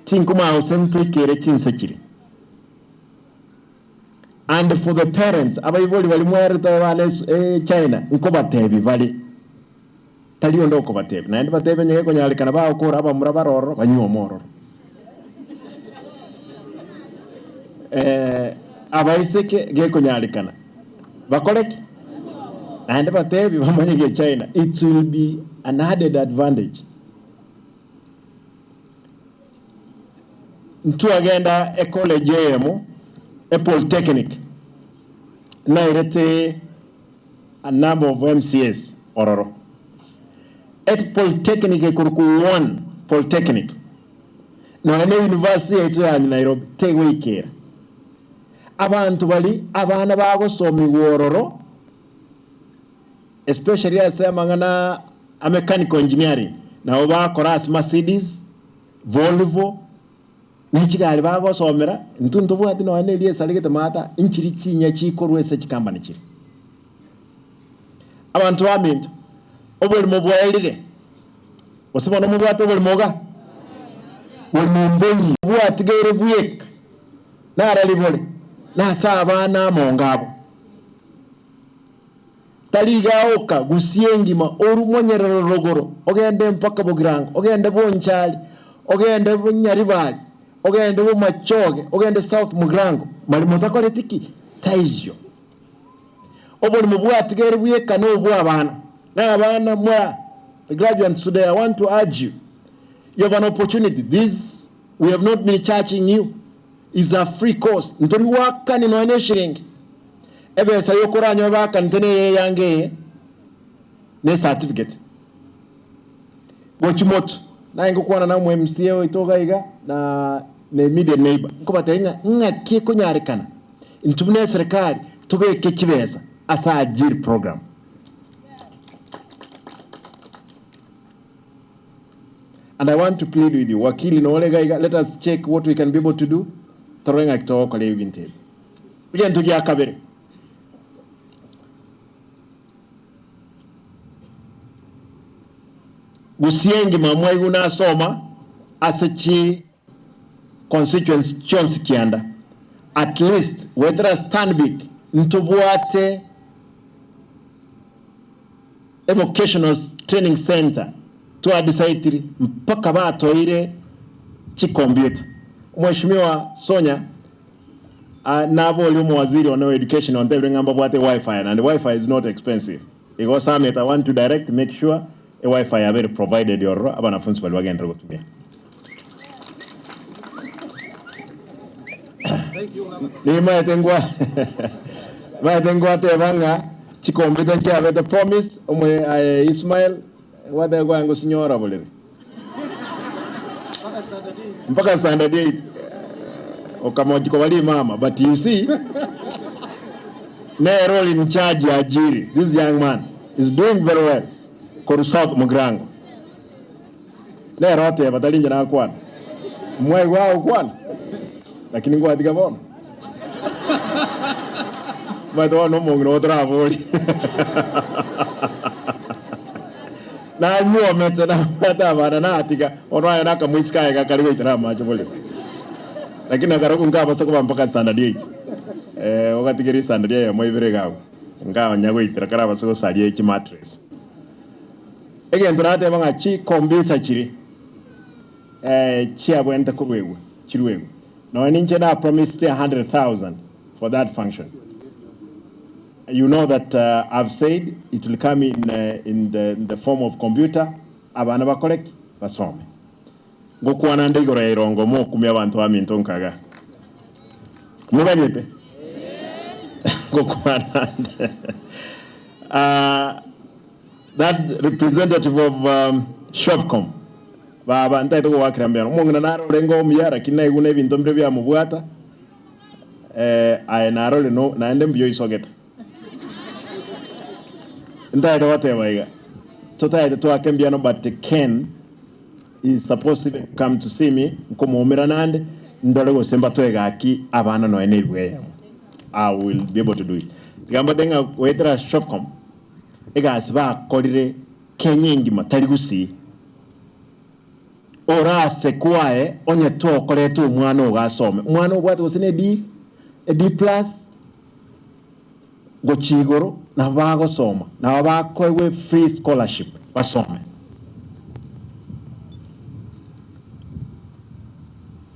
tinkomanya gose ntoikere chinse chiria. And for the parents, abaibori baria mwarete abana e China, nkobatebi bare, tari onde okobatebia, naende batebe onye gekonyarekana bagokora abamura bare ororo, banyuome ororo. Abaiseke gekonyarekana. Bakore ki? Naende batebi bamanye Gechina, it will be an added advantage. Ntwagenda ecollege eyemo, epolytechnic, nairete a number of MCAs ororo. Epolytechnic ekorokwa One Polytechnic, nonya ne university yaito ya Nairobi tegoikera. Abanto baria abana bagosomigwa ororo, especially ase amang'ana a mechanical engineering, nabo bakora ase Mercedes, Volvo, ne chigari bagosomera, intwe ntobwati nonya na eriesa rigete maata, inchiri chinya chikorwa ase chikambani chiria. Abanto baminto, oborimo bwaerire, gose bono mobwate oborimo iga? Borimo mboiyo, bwatigaire bweka. Nararibore nase abana amonga abo. Tari iga oka gusia engima oru monyerero rogoro ogende mpaka bogirango ogende bonchari ogende bonyaribari ogende bomachoge ogende south mugirango marimo takoreti ki? Taiyo. Oborimo bwatigaire bweka nobwa abana na abana mwa the graduates today I want to urge you you have an opportunity this We have not been charging you, is a free course, ntori goakani nonya ne eshiringi, ebesa yokoranyore baakanete neye eyange eye ne certificate. Gochi motu, naye ngokwana na omo MCA oito iga iga na na immediate neighbor, nkobatebia ng'a ng'aki ekonyarekana intwe buna eserekari tobeke chibesa ase ajiri program. And I want to plead with you, wakili nore iga iga, let us check what we can be able to do, torore ng'aki togokora ebinto ebi. Egento gia kabere, Gusii engima mwaigwe nasoma ase chi constituency chionsi kianda, at least goetera Stanbic ntobwate e vocational training centre twadecideire mpaka batoire chicomputer. Mweshimiwa Sonya naboria omowaziri one wa education ontebire ng'a mbabwate wifi naende wifi is not expensive igo Summit I want to direct make sure e wifi yabeire provided ororo abanafunsi baria bagenderere gotumia. Nimaete ngwa maete ngwateba ng'a chikompyuta nchiabete promised omwe aye Ismael gwateba kwaye ngosinyora borere mpaka standard eight okamochi koba rimama but you see nere ori in charge ya ajiri this young man is doing very well korwa South Mugirango. Nere oteba, Tari inche nakwana, mwaigwa agokwana, lakini ngwatiga bono. Omanyete bono omong'ina ogo toraborie. Nanyuomete nabwate abana natiga, bono aye nakamoiseke aye gakare goitera amache borere. Lakini nakarokwo nkabasa koba mpaka standard eight, ogatigeria standard eyemo ibere iga abwo, nkaonya goitera karabase gosaria chimattress. Egento nateba ng'a chikombiuta chiria chiabwenerete koruegwa, chiruegwe. Nonya ninche na promised 100,000 for that function. You know that I've said it will come in, in, the, in the form of computer, abana bakore ki? Basome. Ngokwana nde igoro ya irongo mokumia abanto baminto nkaga. Moganyete? Ngokwana nde. That representative of Shofcom baba ntaete gogoakera mbuya mono. Omong'ina nare orenge omuya lakini naigwe na ebinto mbire biamobwata aye narore no naende mbuya oisogete. Ntaete goteba iga totaete toake mbuya mono but Ken is supposed even to come to see me nkomoumera nande ndore gose mbatoe gaki abana nonya ne erua eyemo I will be able to do it. Tiga mbate ng'a goetera Shofcom. Egasi bakorire Kenya engima tari gusii. Ore ase kwaye onye tokoreta omwana ogo asome. Omwana obwate gose ne D, e D plus gochia igoro nabo bagosoma, nabo bakoegwa e free scholarship basome.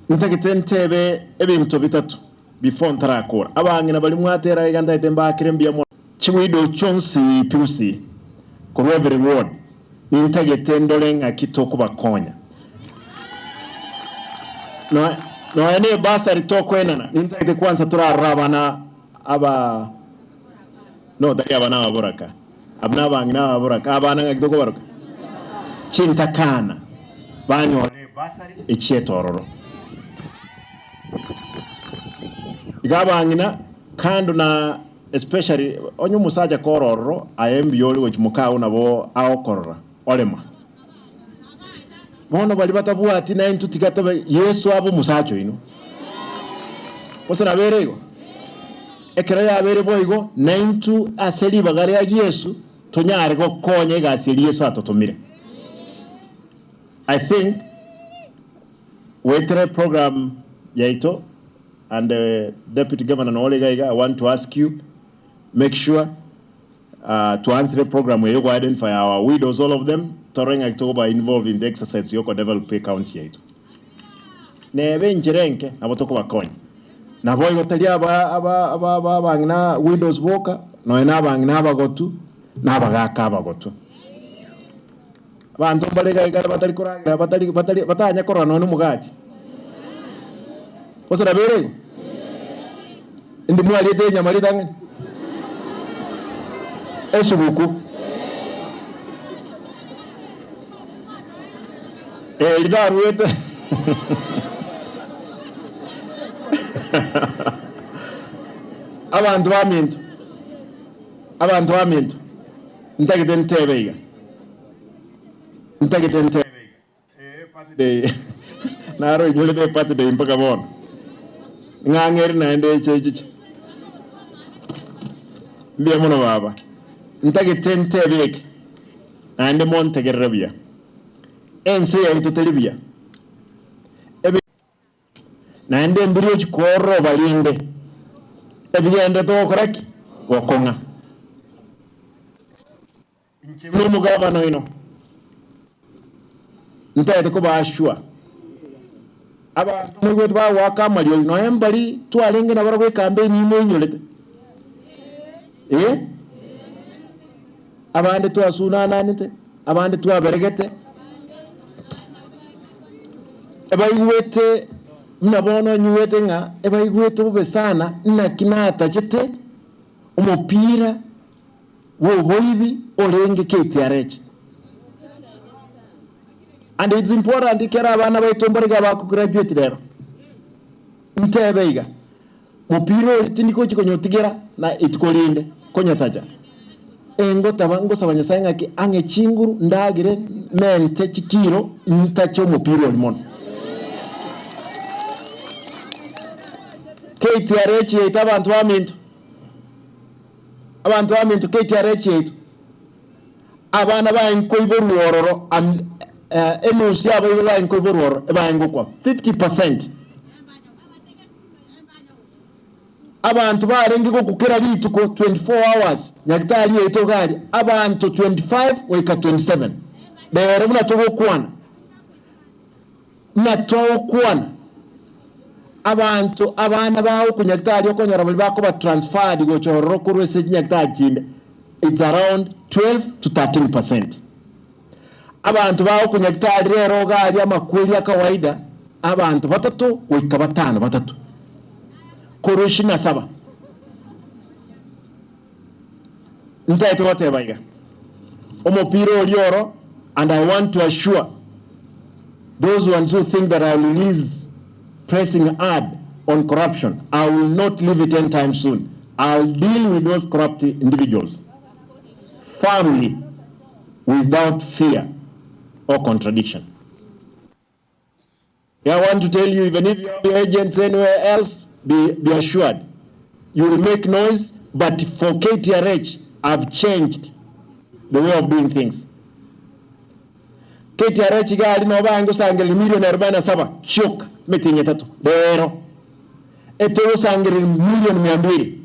Ntagete ntebe ebinto bitato before ntarakora. Abang'ina baria mwatera iga ntagete mbakere mbuya mono. Chiwidow chionsi pi gusii korwa every ward nintagete ndore ng'aki tokobakonya. Nonya ne bursary tokoenana nintagete kwansa torarore abana aba no tari abana ababoraka abwo nabang'ina ababoraka abana ng'aki tokobaroka chintakana banyore ebursary echiete ororo. Iga abang'ina kando na Especially onye omosacha kore ororo aye mbuya ore gochia mokao nabo agokorora orema. Bono baria batabwati naintwe tiga tobe Yeso abe omosacha oino. Gose nabo ere igo? Ekero yabeire boigo naintwe ase ribaga ria Yeso tonyare gokonya egasi eria Yeso atotomire. I think goetera eprogram yaito And the deputy governor nore iga iga I want to ask you make sure twansire program eye go identify our widows all of them torore ng'aki tokoba involve in the exercise yoko develop ecounty yaito. Nebe enchera enke nabo tokobakonya. Naboigo tari aba aba aba aba abang'ina widows boka nonya na abang'ina abagotu na abagaka abagotu. Abanto mbare iga iga batari koragera batari batari batanya korora nonya nomogati. Gose nabo ere igo? Indi mwariete enyama ritang'ani? Esuguku. Eri naruete Abanto baminto, abanto baminto, ntagete ntebe iga. Ntagete ntebe iga. Birthday naro inyorete ebirthday mpaka bono. Ng'ang'ere naende eche echiche. Mbuya mono baba. Ntagete ntebe eke naende montegerere buya. Ense yaito teri buya. Ebe naende mbiri ochi kooroba rinde ebigenderete gokora ki? Gokong'a. Inche buna omogabana oino, ntagete kobaashua abanto moigwete bagoaka amariogi, nonya mbari twarenge nabarabwo ekampeni imoinyorete, eh, abande twasunananete, abande twaberegete, ebaigwete buna bono nyigwete ng'a ebaigwete bobe sana naki natachete omopira. bw'oboibi orenge KTRH. And it's important ekero abana baito mbare iga bakograduate rero, ntebe iga, mopira oria tindi gochi konyotigera na ituko rinde konyotacha. Engotaba ngosaba Nyasaye ng'aki ang'e chinguru ndagere mente chikiro ntache omopira oria mono. KTRH yaito abanto baminto. Abanto baminto kekiara echiaito, abana baye nkoiborwa ororo, enusu y'abaibori baye nkoiborwa ororo, ebaye ngokwa 50%. Abanto barenge gokwa kera rituko 24 hours, nyagetari yaito iga aria, abanto 25 goika 27. Rero buna togokwana, Buna togokwana, abanto abana bao konyagitari okonyora baria bakoba transferred gocha ororo korwa ase chinyagitari chinde it's around 12 to 13 percent. Abanto bao konyagitari rero iga aria amakweri a kawaida abanto batato goika batano batato korwa ishirini na saba. Ntaete goteba iga, omopira oria oro and I want to assure those ones who think that I will release pressing hard on corruption, I will not leave it anytime soon. I'll deal with those corrupt individuals firmly without fear or contradiction. I want to tell you even if you have your agents anywhere else, be, be assured you will make noise, but for KTRH, I've changed the way of doing things. KTRH iga aria nabo baange gosangereria milioni arobaini na saba chioka emetienyi etato rero etogosangereria milioni mia mbili.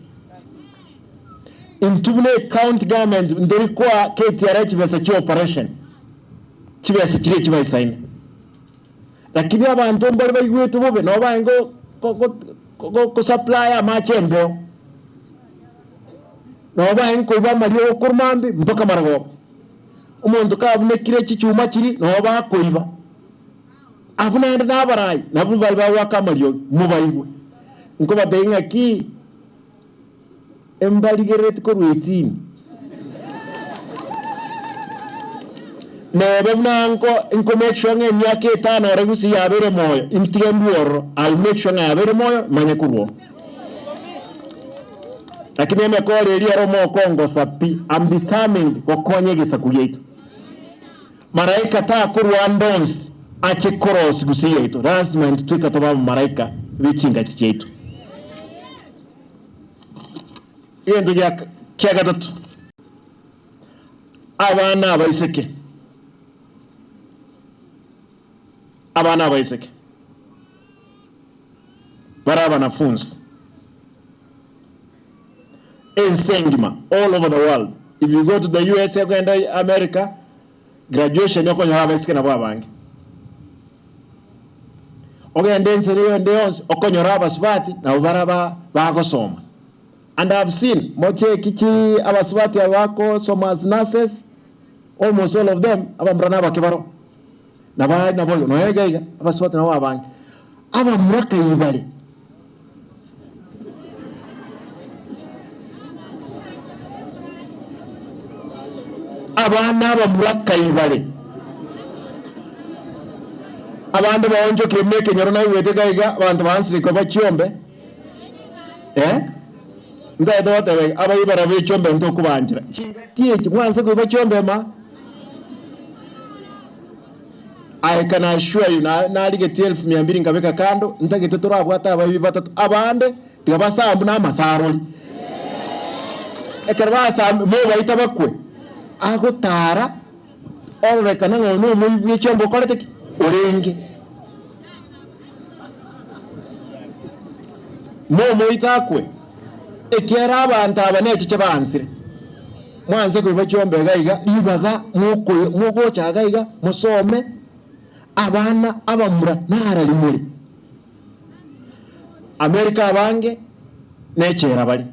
Intwe buna ecounty government ntori koa KTRH chibesa chia operation, chibesa chiria chibaisaine. Lakini abanto mbare baigwete bobe, nabo barenge go-go-go-go-supply amache embeo, nabo barenge koiba amariogo korwa mambia mpaka marogoba. Omonto kabunekire chichuma chiria, nabo bakoiba. Abwo naende na abarai, nabwo bare bagoaka amariogi, mobaigwe. Nkobatebia ng'aki, Embarigerereti korwa etini, Nebe buna nko nko make sure ng'a emiaka etano ore gusii yabeire moyo, intige ndue ororo, I'll make sure ng'a yabeire moyo manye korwa oo. Lakini emekoro eria ere omokongosa pi, I'm determined gokonya egesaku giaito. Maraika takorwa ande onsi ache korosi gusii yaito, lazima intwe tweka tobe abamaraika be chingaki chiaito. Egento gia kia gatato, abana abaiseke, abana abaiseke bare abanafunsi ense engima all over the world if you go to the USA ogende America graduation okonyora abaiseke nabo abange ogende ense ende yonsi okonyora abasubati nabo bara ba bagosoma. And I have seen mocheki chi abasubati aba bakosoma as nurses almost all of them abamura na abake baro naba naboigo nonya iga iga abasubati nabo abange abamura kai bare. Abana abamura kai bare abande baonchokire buna ekenyoro naigwete iga iga abanto baansire koba chiombe. Eh, ntagete goteba iga, abaibera be chiombe ntokobanchera. Chingaki echi mwanse koiba chiombe ma? I can assure you na narigetie elfu mia mbili nkabeka kando, ntagete torabwate abaibi batato, abande tiga basambu na amasarori. Ekero basambi mobaita bakwe, agotara ororekana ng'a oyo nomoibi bwe chiombe okorete ki? Orenge. Momoite akwe, ekiagera abanto aba necheche baansire. Mwanse koiba chiombe iga iga, ribaga mogocha iga iga, mosome abana abamura narari more. Amerika abange nechela bare.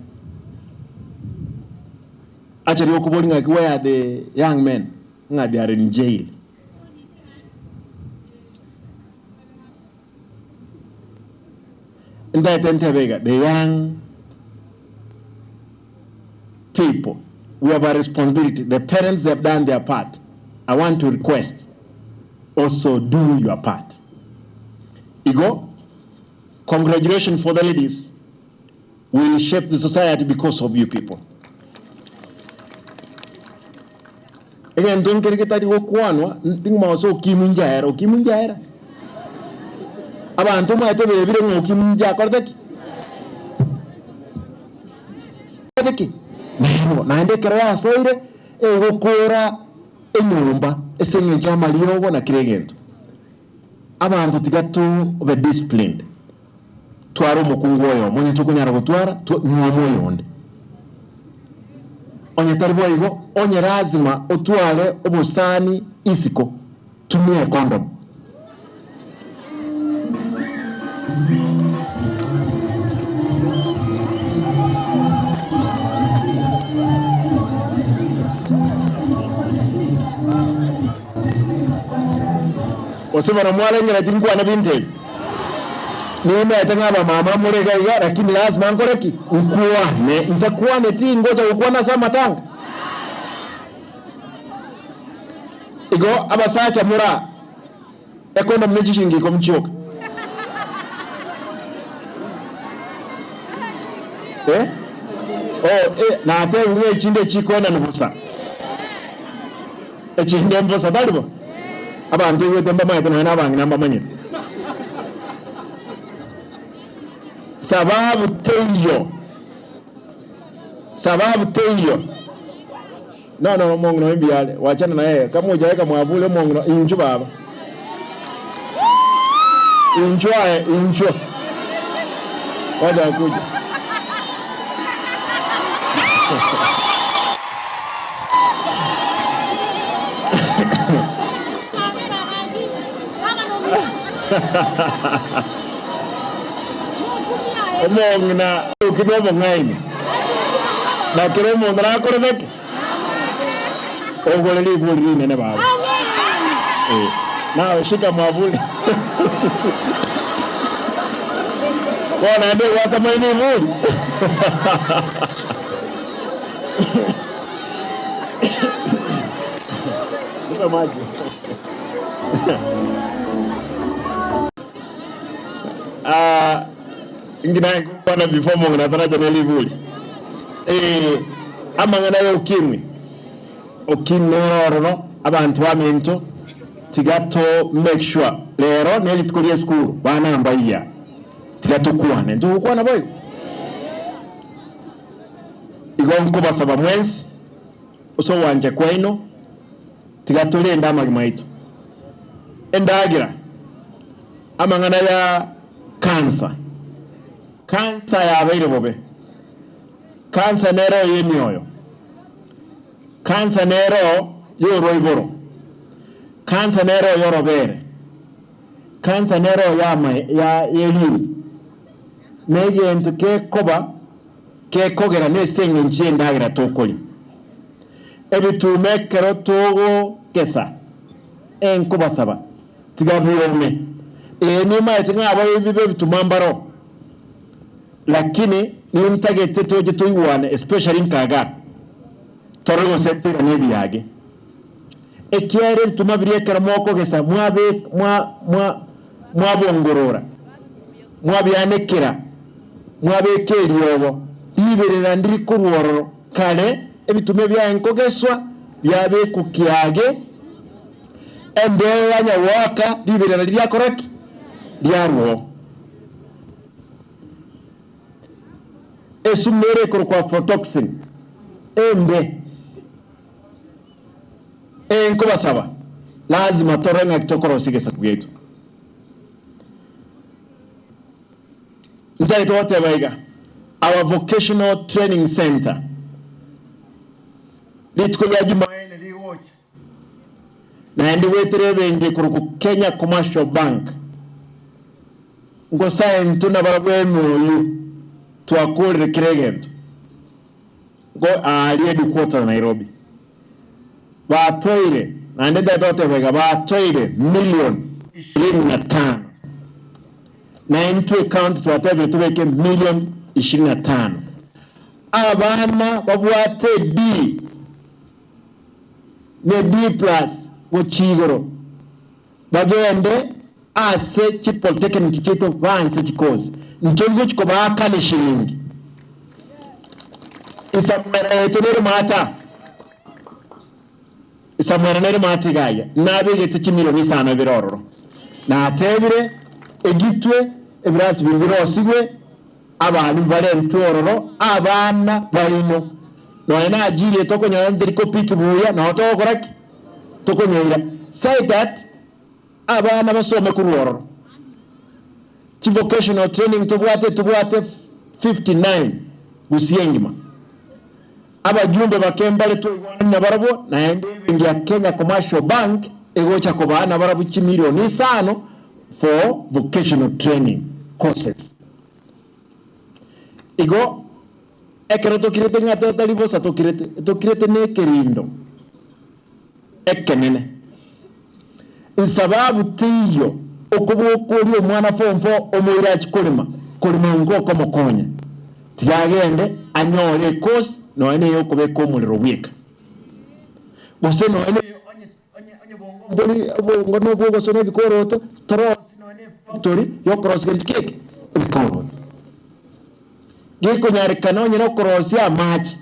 Acha riria okoboria ng'aki where are the young men, ng'a they are in jail. Ntaete ntebe iga, the young people, we have a responsibility, the parents they have done their part, I want to request also do your part. Igo, congratulations for the ladies, we will shape the society because of you people. Egento nkere getari gokwanwa, nting'uma gose okimwi njaera, okimwi njaera. Abanto omanyete bebire ng'a okimwi njakorete ki? Korete ki? Nero, naende ekero yasoire, egokora enyomba ase eng'encho y'amariogo na kera egento. Abanto tiga tobe disciplined, tware omokungu oyomo, onye tokonyara gotwara, nyuoma oyonde. Onye tari boigo, onye lazima otware obosani isiko, tumia econdom. Gose bono mwarengeretie nkwane binto ebi? Nimanyete ng'a abamama more iga iga, lakini lazima nkore ki? Nkwane. Ntakwaneti ngocha gokwana ase amatanga? Igo abasacha more aa, ekondomu ne chishingi ikomi chioka. Eh? Oh, eh, natebigwe ng'a echinde echikoenanwa bosa. Echinde mbosa, tari bo? Abanto igwete mbamanyete nonya na abang'ina mbamanyete. Sababu teiyo, sababu teiyo. No no omong'ina oyo mbuya are, wachana na yeye, kama hujaweka mwavuli omong'ina inchu baba. Inchu aye, inchuo. Wacha akuje. Omong'ina okime obong'aini, na kera omonto nakorete ki? Ogore rigori rinene baba. Eh, nawe shika mwavuli. Bono naende egwata maino iburi. Nipe maji. Ah, inki naye ngokwana before omong'ina ataracha ne riburi? Eh, amang'ana ya ukimwi. Ukimwi nere ororo, abanto baminto, tiga to make sure rero ne rituko ria esukuru, bana mbaiya, tiga tokwane. Ntogokwana boigo? Igo nkobasaba mwensi, ase ogwancha kwaino, tiga torende amagima aito. Endagera, amang'ana ya cancer, cancer yabeire bobe, cancer nero ey'emioyo, cancer nero y'oroiboro, cancer nero y'orobere, cancer nero ya y'eriini, negento gekoba gekogera nese engencho y'endagera tokoria. Ebituuma ekero togokesa, enkobasaba, tiga biome. Ee, nimaete ng'a abaibi b'ebituma mbaro, lakini nintagete toche toigwane, especially nkagaa, torore gose ntoirane ebiage. Ekiagera ebituma biria ekero mokogesa mwabe mwa mwa mwabongorora, mwabianekera, mwabeka eriogo, riberera ndiri korwa ororo. Kare ebituma ebiaye nkogeswa, biabekwa kiage. Embeo yanya goaka riberera riakora ki? Riarwoo. Esumu ere ekorokwa aflatoxin embe enkobasaba lazima torore ng'aki tokorosia egesaku giaito. Ntagete goteba iga, our vocational training centre rituko ria Jumaene rigocha naende goetera ebenki ekorokwa Kenya Commercial Bank, ngosae intwe nabarabwo emioyo twakorire kera egento ngo aaria headquarters Nairobi. Batoire, naende ntagete goteba iga, batoire million 25, na intwe ecounty twatebire tobeke million 25. Abana babwate D ne D plus gochia igoro bagende ase chipolytechnic chiaito baanse chikosi. Inche ngochia kobaakana eshilingi. Esamwera yaito nere maata. Esamwera nere maata iga aye. Nabegete chimilioni isano ibere ororo. Natebire egitwe ebirasi biria birosigwe Abalimu barentwe ororo, abana baino. Nonya najirie tokonyora nteri kopiki buya, nao togokora ki? Tokonyeira. Say that abana basome korwa ororo. Chi vocational training tobwate tobwate 59 gusii engima. Abajumbe bake mbare twaigwanani nabarabwo, naende ebenki ya Kenya Commercial Bank egocha kobaa nabarabwo chimilioni isano for vocational training courses. Igo ekero tokirete ng'a totari bosa tokirete, tokirete nekerindo ekenene. Nsababu teiyo okoboka oria omwana form four omoire achie korema, korema inko okomokonya. Tiga agende anyore ecourse nonya neye okobeka omorero bweka. Gose nonya neye onye onye onye bongo mbori obongo nobwo ogosona ebikoroto, torosie nonya ne efactory yokorosia gento ki eke? Ebikoroto. Gekonyarekana onye nokorosia amache.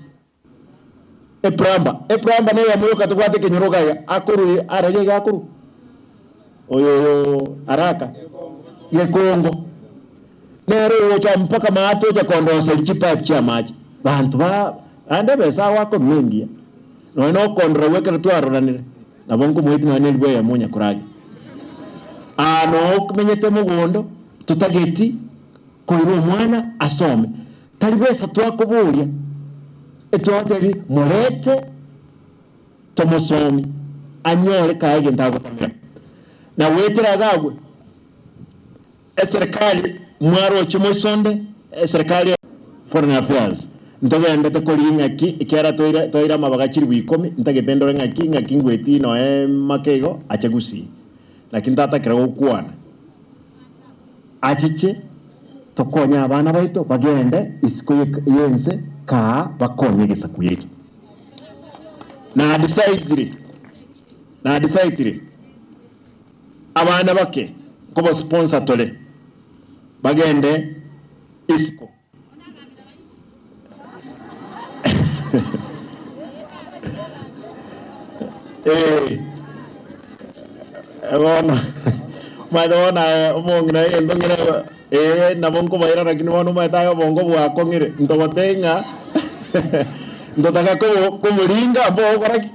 Eplumber, eplumber neyemo yoka tobwate ekenyoro iga iga, akorwa arari iga akorwa? Oyo oyo araka? Gekongo. Nere ogocha mpaka maate ocha kondoseria chipipe chia amache. Banto ba naende ebesa agoaka nengiya. Nonya na okondora gwa ekero twaroranire, nabo nkomoetia nonya na elifu eyemo onya koragera. Aa noo omenyete mogondo, totageti koira omwana asome. Tari besa twakoboria, etwatebia morete tomosomi anyore kae egento agotamera. Na goetera iga agwo, eserikali mwaroche moisonde, eserikali. Foreign Affairs, ntogendete korigia ng'aki ekiagera toire toire amabaga chilifu ikomi, ntagete ndore ng'aki ng'aki ngwetie noe make igo ache gusii. Naki ntatakera gokwana. Achiche tokonye abana baito bagende isiko y'ense kaa bakonye egesaku giaito. Nadisaidire, nadisaidire abana bake nkoba sponsor tore bagende isiko. Eh, bono omanyete bono aye omong'ina egento ng'ina eh nabo nkobaira lakini bono omanyete aye obongo bwakong'ire ntogotebie ng'a ntotaka kobo komoringa mbogokora ki?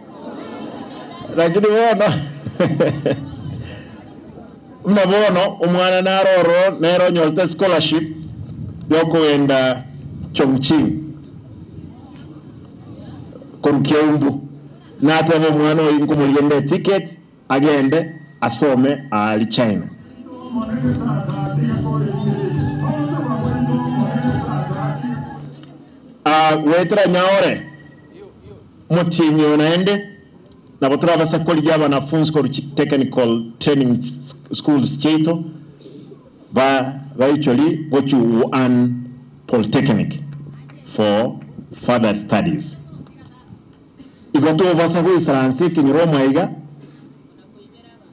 Lakini bono Buna bono omwana nare ororo nere onyorete scholarship yokogenda Chongqing korwa Kiambu. Nateba omwana oyio nkomorigia nde eticket agende asome aaria China. Aa goetera nyaore motienyi oyo naende. Nabo torabase korigia abanafunsi korwa chi technical training schools chiaito ba baichori gochia Wuhan Polytechnic for further studies. Igo tobasa goisaransa ekenyoro omaiga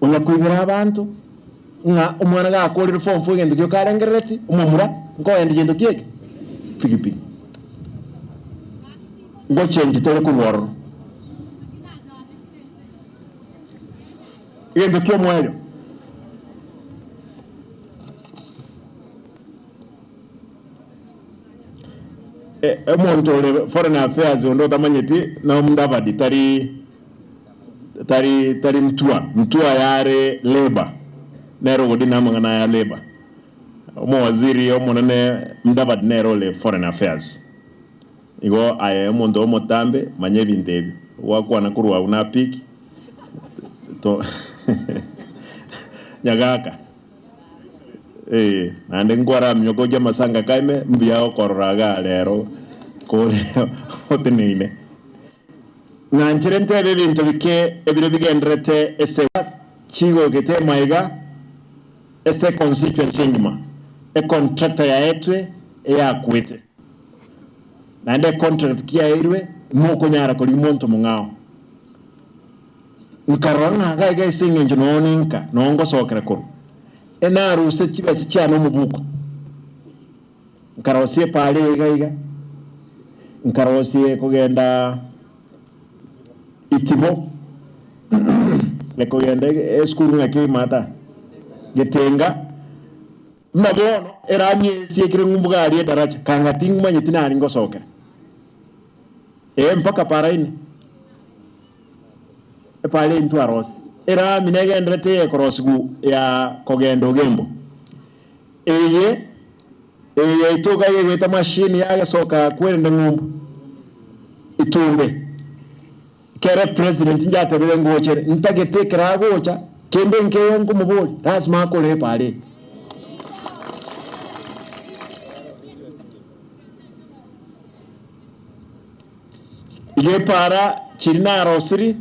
onya koibera abanto ng'a omwana gakorire form four egento gioka arengerereti omomura nkoendi gento ki eke? Pikipiki. Ngochengi tore korwa ororo. Egento ki'omoerio. Omonto ore foreign affairs onde otamanyeti na Mudavadi tari tari tari Mtua, Mtua yare labour nere ogodina amang'ana aya labour. Omowaziri omonene Mudavadi nere ore foreign affairs. Igo aye omonto omotambe manya ebinto ebi gwakwana korwa abwo na pick to nyagaka ee naende nkwaramia okochia amasanga kaime mbuya gokorora igaa rero kore oteneine. Ng'anchere ntebe ebinto bike ebire bigenderete ase chigokete emaiga ase econstituency engima, econtractor yaetwe eyakwete. Naende econtract kiaeirwe mokonyara korigia monto mong'ao. Nkarora ng'a iga iga ase eng'encho noo ninka, noo ngosokera korwa. Enaruse chibesa chiane omobuko, nkarosia epaara eye iga iga, nkarosia ekogenda Itibo, ekogenda esukuru ng'aki Imata, Getenga. Buna bono erami esiekire ng'umbu gari edaracha, kanga ting'manyeti nari ngosokera. Ee, mpaka paraine, epara eye ntwarose. Erami negenderete eyekorosigwa ya kogenda Ogembo. Eye, eye yaito iga egoeta machine yagesoka kwerende ng'umbu, itumbe. Kere president inche atebire ngochere, ntagete ekero agocha, kende nkeiyo nkomoboria, lasima akore epara eye. Iga epara chiri narosiri,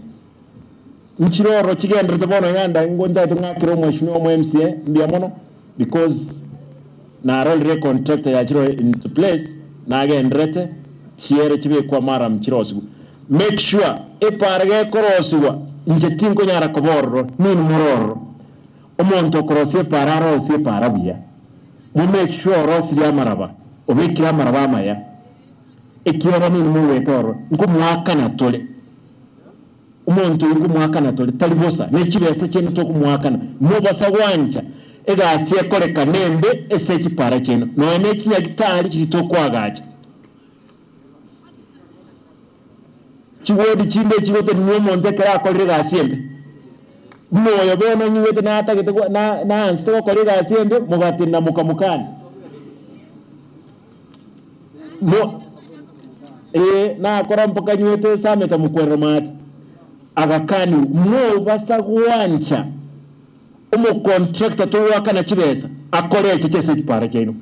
nchire ororo chigenderete bono iga nda ngo ntagete ng'akere omweshimiwa omo MCA mbuya mono because narorire econtractor yachire into place, nagenderete chiere chibekwe amaram chirosigwe. Make sure epaara gekorosigwa inche tinkonyara koba ororo, ninwe more ororo. Omonto okorosia epaara arosie epaara buya. Mo make sure orosirie amaraba, obekire amaraba amaya, ekiagera ninwe mogoeta ororo. Nkomoakana tore, omonto oyio nkomoakana tore, tari bosa, ne chibesa chiaino tokomoakana. Mobasa gwancha egasi ekorekana embe ase chipaara chiaino, nonya ne chinyagitari chiria tokoagacha. Chiwodi chinde chigotenenia omonto ekero akorire egasi embe. Buna oyo bono onyigwete natagete go na naansete gokora egasi embe, mogatenena mokamokania. Mo ee nakora mpaka nywete esameta mokwerera maate, agakaniwa. Mobasa gwancha omocontractor togoakana chibesa akore echeche ase chipara chiaino.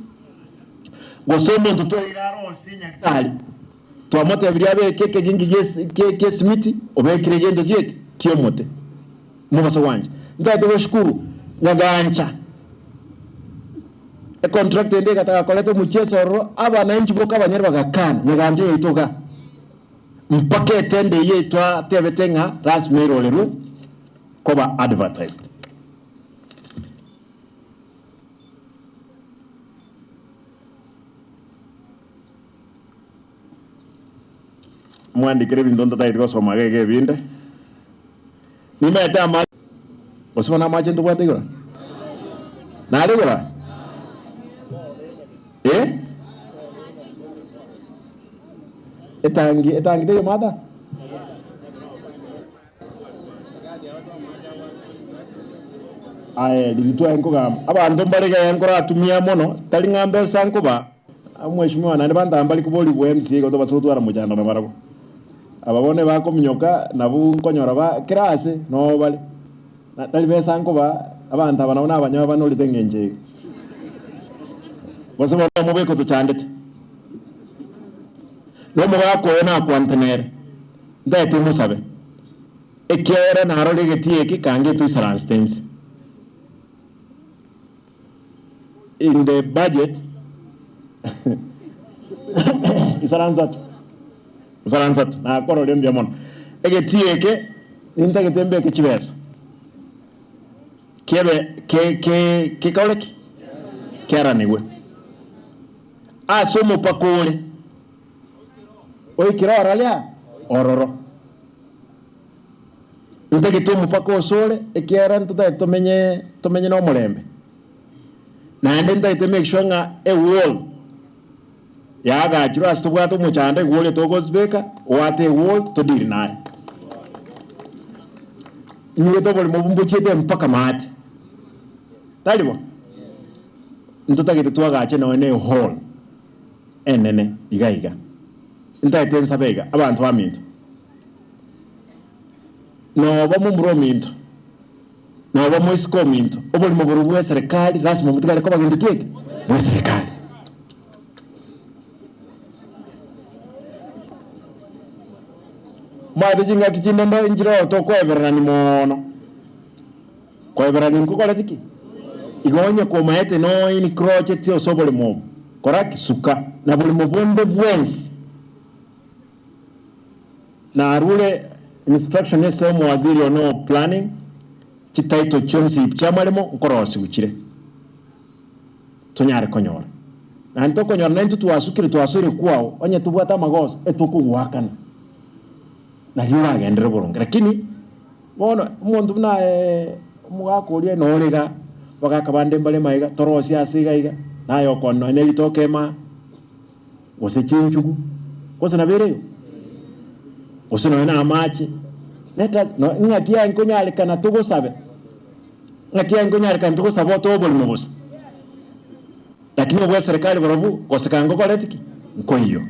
Gose omonto toira arosie nyagitari. Twamotebirie abeke ekegingi gi'esimiti, obekire egento gi'eki ki'omote. Omobaso gwancha. Ntagete goshukuru Nyagancha. Econtract ende egataka koreta omochieso ororo, abananchi boka abanyene bagakana, Nyagancha yaito igaa. Mpaka etender eyio twatebete ng'a lasima erorerwe koba advertised. Mwandikere ebinto ntatageti gosoma iga iga ebinde. Nimaete ama gose bono amache ntobwate igoro? Nare igoro aya? Eh? Etangi etangi teiyo mata? Aye riria twaye nkogamba, abanto mbare iga nkoratumia mono, tari ng'a mbesa nkobaa, omweshimiwa naende banto aba mbari koborigwa MCA igo tobase gotwara mochando nabarabwo. Aba bono ebakominyoka nabwo nkonyora ba kera ase noo bare, na tari besa nkobaa, abanto aba nabo nabanyoe banorete eng'encho eye. Gose bono omobeko tochandete, na omogaka oyo nakwante nere. Ntagete mosabe, ekiagera narore egetii eke kange toisaransete inse. In the budget isaransatu isaransatu nakororia mbuya mono. Egetii eke nintagete mbeke chibesa kebe ke ke kekore ki? Kearanigwe ase omopaka ore. Oikire oraria ororo. Ntagete omopaka osore, ekiagera ntotagete tomenye tomenye nomorembe. Naende ntagete make sure ng'a ewall yaagachirwe ase tobwate omochando ewall etogosibeka, oate ewall todeal naye. Inyigwete oborimo obwo mbochiete mpaka maate. Tari bo? Ntotagete twagache nonya na ehall enene iga iga. Ntagete nsabe iga, abanto baminto, noba momura ominto, noba moiseke ominto, oborimo borobwo bwa eserekari lasima motigare koba gento ki eke? Bwa eserekari. Omanyete chingaki chinde ndo nchire oo tokoebererani moono. Koebererania nkokoreti ki? Igo onye komaete noencroacheti ase oboremo obo, kora ki? Suka na boremo bonde bwensi. Narure instruction ase omowaziri one o planning, chititle chionsi chiamaremo nkorosigwa chire, tonyare konyora. Naende tokonyora naintwe twasukire twasoire kwao, onye tobwate amagoso, etokogoakana. Nario oragenderere boronge. Lakini bono omonto buna aye omogaka oria nore iga, abagaka bande mbare maiga, torosie ase iga iga, naye okonywa nonya ne ritoke emaa, gose chinchugu, gose nabo ere igo? Gose nonya na amache, let us no ng'aki aye nkonyarekana togosabe, ng'aki aye nkonyarekana togosabe otoe oborimo bosa. Lakini obwa eserekari barobwo, gose kanga ngokoreti ki? Nkoiyo.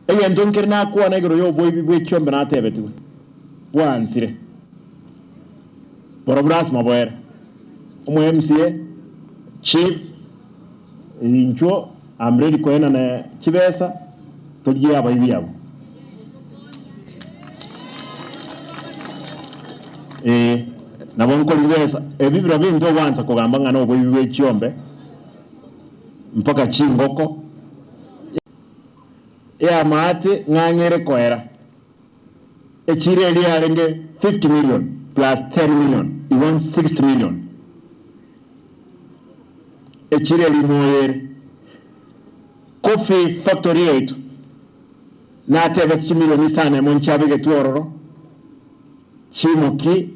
Egento nkere nakwana igoro y'oboibi bwe chiombe natebetigwe, bwansire. Borobwo lasima boere. Omo MCA, chief, inchuo I'm ready koenana chibesa torigie abaibi abwo. Ee, nabo nkorigia besa, ebi birobio intwe ogwansa kogamba ng'a noboibi bwe chiombe mpaka chingoko. Eamate ng'ang'e ere koera. Echiro eria yarenge 50 million plus 10 million igo 60 million. Echiro eria moyo ere. Coffee factory yaito natebeti chimilioni isano emo nchiabegetwe ororo chimoki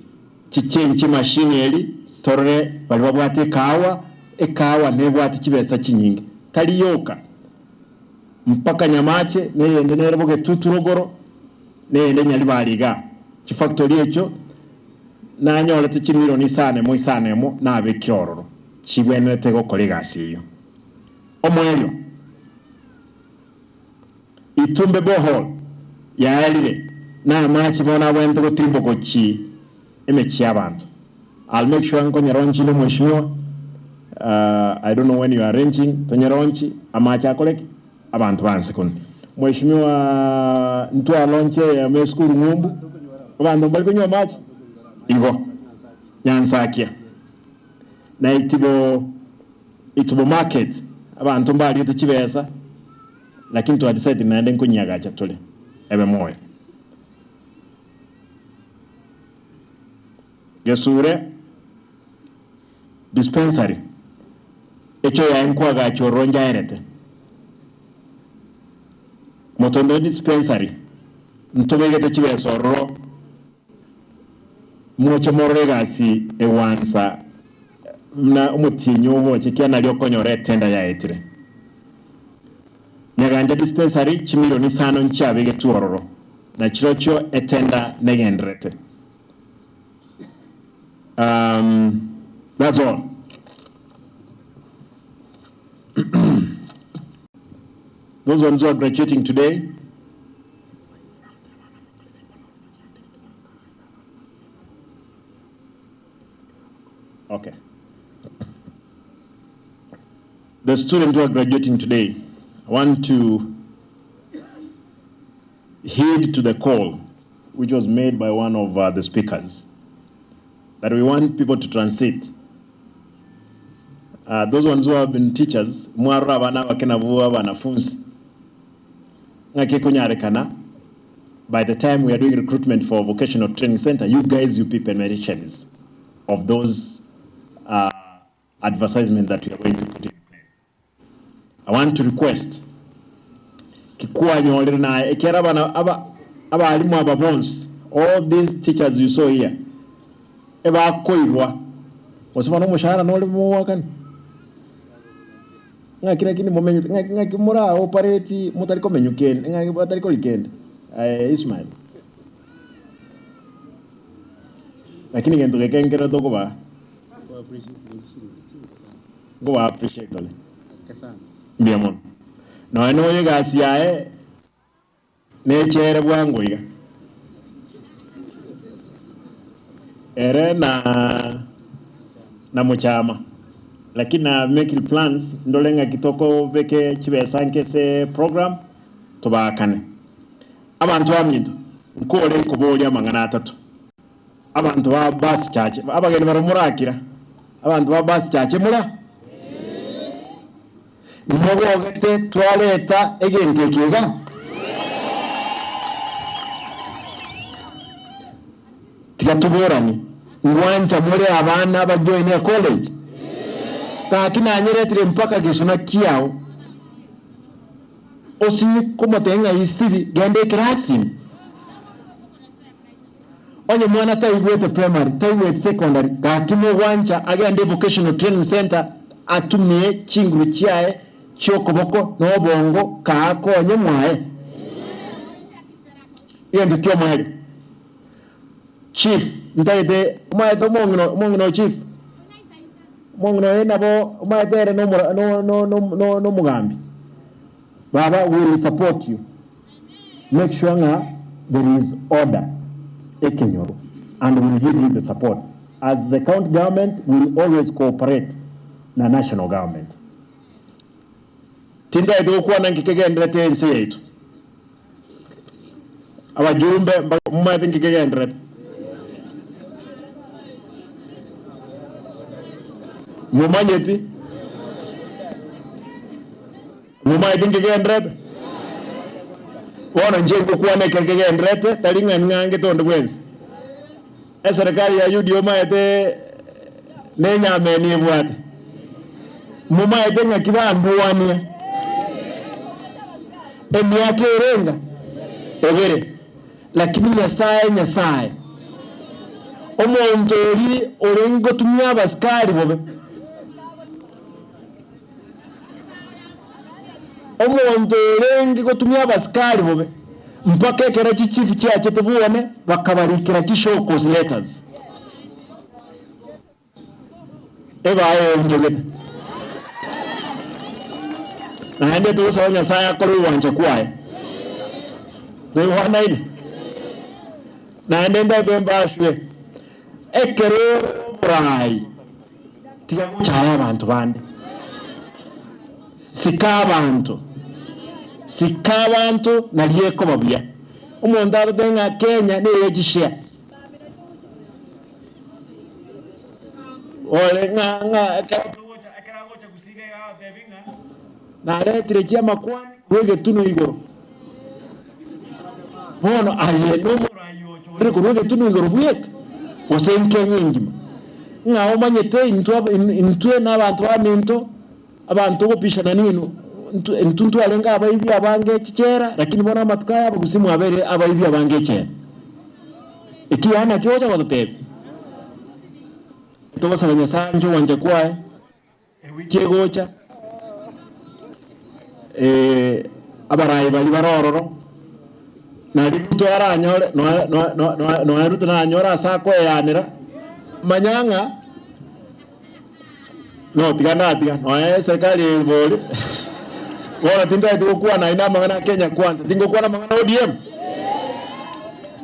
chichange chimashini eri torore baria babwate ekahawa, ekahawa nebwate chibesa chinyinge tari yoka. Mpaka Nyamache, na eyende nere Bogetutu rogoro, na eyende Nyaribari igaa. Chifactory echio nanyorete chimilioni isano emo isano emo nabekire ororo, chibwenerete gokora egasi eyio. Omoerio, Itumbe borehole yaerire, na amache bono abwenerete gotirimboka gochia emechie y'abanto. I'll make sure nkonyeronchi na omweshimiwa, I don't know when you are arranging, tonyeronchi amache akore ki? Abanto banse kono. Mweshimiwa ntwalonche eyemo esukuru ng'umbu, abanto mbari konywa amache? Igo, Nyansakia. Na itibo, itibo market, abanto mbariete chibesa, lakini twa decide naende nkonyiagacha tore, ebe moyo. Gesure dispensary echo yaye nkoagacha ororo njaerete. Motondo dispensary ntobegete chibesa ororo moche morore egasi egwansa buna omotienyi ogocha ekiagera nario okonyora etender yaetire. Nyaganja dispensary chimilioni isano nchiabegetwe ororo na chirochio etender negendererete. That's all. Those ones who are graduating today, okay. The students who are graduating today, I want to heed to the call which was made by one of uh, the speakers that we want people to transit. Uh, those ones who have been teachers, mwarora abana abake nabwo abanafunzi ng'aki ekonyarekana by the time we are doing recruitment for vocational training center you guys you be beneficiaries of those uh, advertisement that we are going to put in place. I want to request ki kwanyorire naye ekiagera abana aba Abalimu aba bonsi, all these teachers you saw here, ebakoigwa, gose bono omoshahara nore mogoakana? Ng'aki lakini momenyete, ng'aki ng'aki mora operate motari komenywa kende, ng'aki batari koria kende? Aye Ismael. Lakini gento geke nkere tokobaa, nkoba appreciate ore. Mbuya mono. Nonya noyo egasi yaye. Nechere bwango iga. Ere na na mochama lakini na making plans ndore ng'aki tokobeke chibesa nke ase program tobaakane. Abanto baminto nkore nkoboria amang'ana atato. Abanto ba bus church abageni baria morakira abanto ba bus church mora? Mogogete twareta egento eke iga? Tiga toborane, ngwancha more abana bajoine ecollege? Gaki nanyeretire mpaka gesona kiao, osinye komotebia ng'a isibi genda ekerasi ime. Onye mwana taigwete primary, taigweti secondary, gaki mogwancha agende vocational training centre atumie chinguru chiaye chiokoboko na obongo kaakonye mwaye. Egento kiomoerio, chief ntagete omanyete omong'ina omong'ina o chief, omong'ina oye nabo omanyete ere nomora no no no nomogambi, baba we will support you. Make sure ng'a there is order ekenyoro and we will give you the support as the county government will always cooperate na national government. Tintagete gokwana nki kegenderete ense yaito, abajumbe momanyete nki kegenderete? Momanyeti? Momaete nkegenderete? Bono inche ngokwana ekero kegenderete, tari ng'a ning'angete onde bwensi. Eserekari ya UDA omaete nenyameni ebwate. Momaete ng'aki bandwania emiaka erenga ebere, lakini Nyasae Nyasae, omonto oria orenge gotumia abasikari bobe. Omonto orenge gotumia abasikari bobe, mpaka ekero chichifu chiachete bwone bakabarikera chi show cause letters. Ebae eonchogete. Naende togosaba Nyasaye akore ogwancha kwaye. Toigwanaine? Naende ndete mbaswe, ekero ore omorai, Tiga gochaya abanto bande. Sika abanto. Sika abanto nario ekoba buya. Omonto agotebi ng'a Kenya neye chishare. Ore ng'a ng'a ekero togocha ekero agocha gusii iga agotebi ng'a naretire chiamakwani korwa egetunwa igoro. Bono aye nomoraai ochorire korwa egetunwa igoro bweka, gose Kenya engima, ng'a omanyete intwe intwe nabanto baminto, abanto ogopishana ninwe, intwe intwe ntwarenge abaibi abange chichera, lakini bono amatuko aya abagusii mwabeire abaibi abange echela. Eki yaani naki ogocha gototebia? Togosaba Nyasaye anche ogwancha kwaye. Ewiki egocha, abarai baria bare ororo, nario Ruto aranyore nonya Ruto nanyore ase akoeanera, manya ng'a no tiga ndatiga nonya eserikari eye bori, bono tintageti gokwana aye na amang'ana a Kenya Kwanza, tingokwana amang'ana a ODM,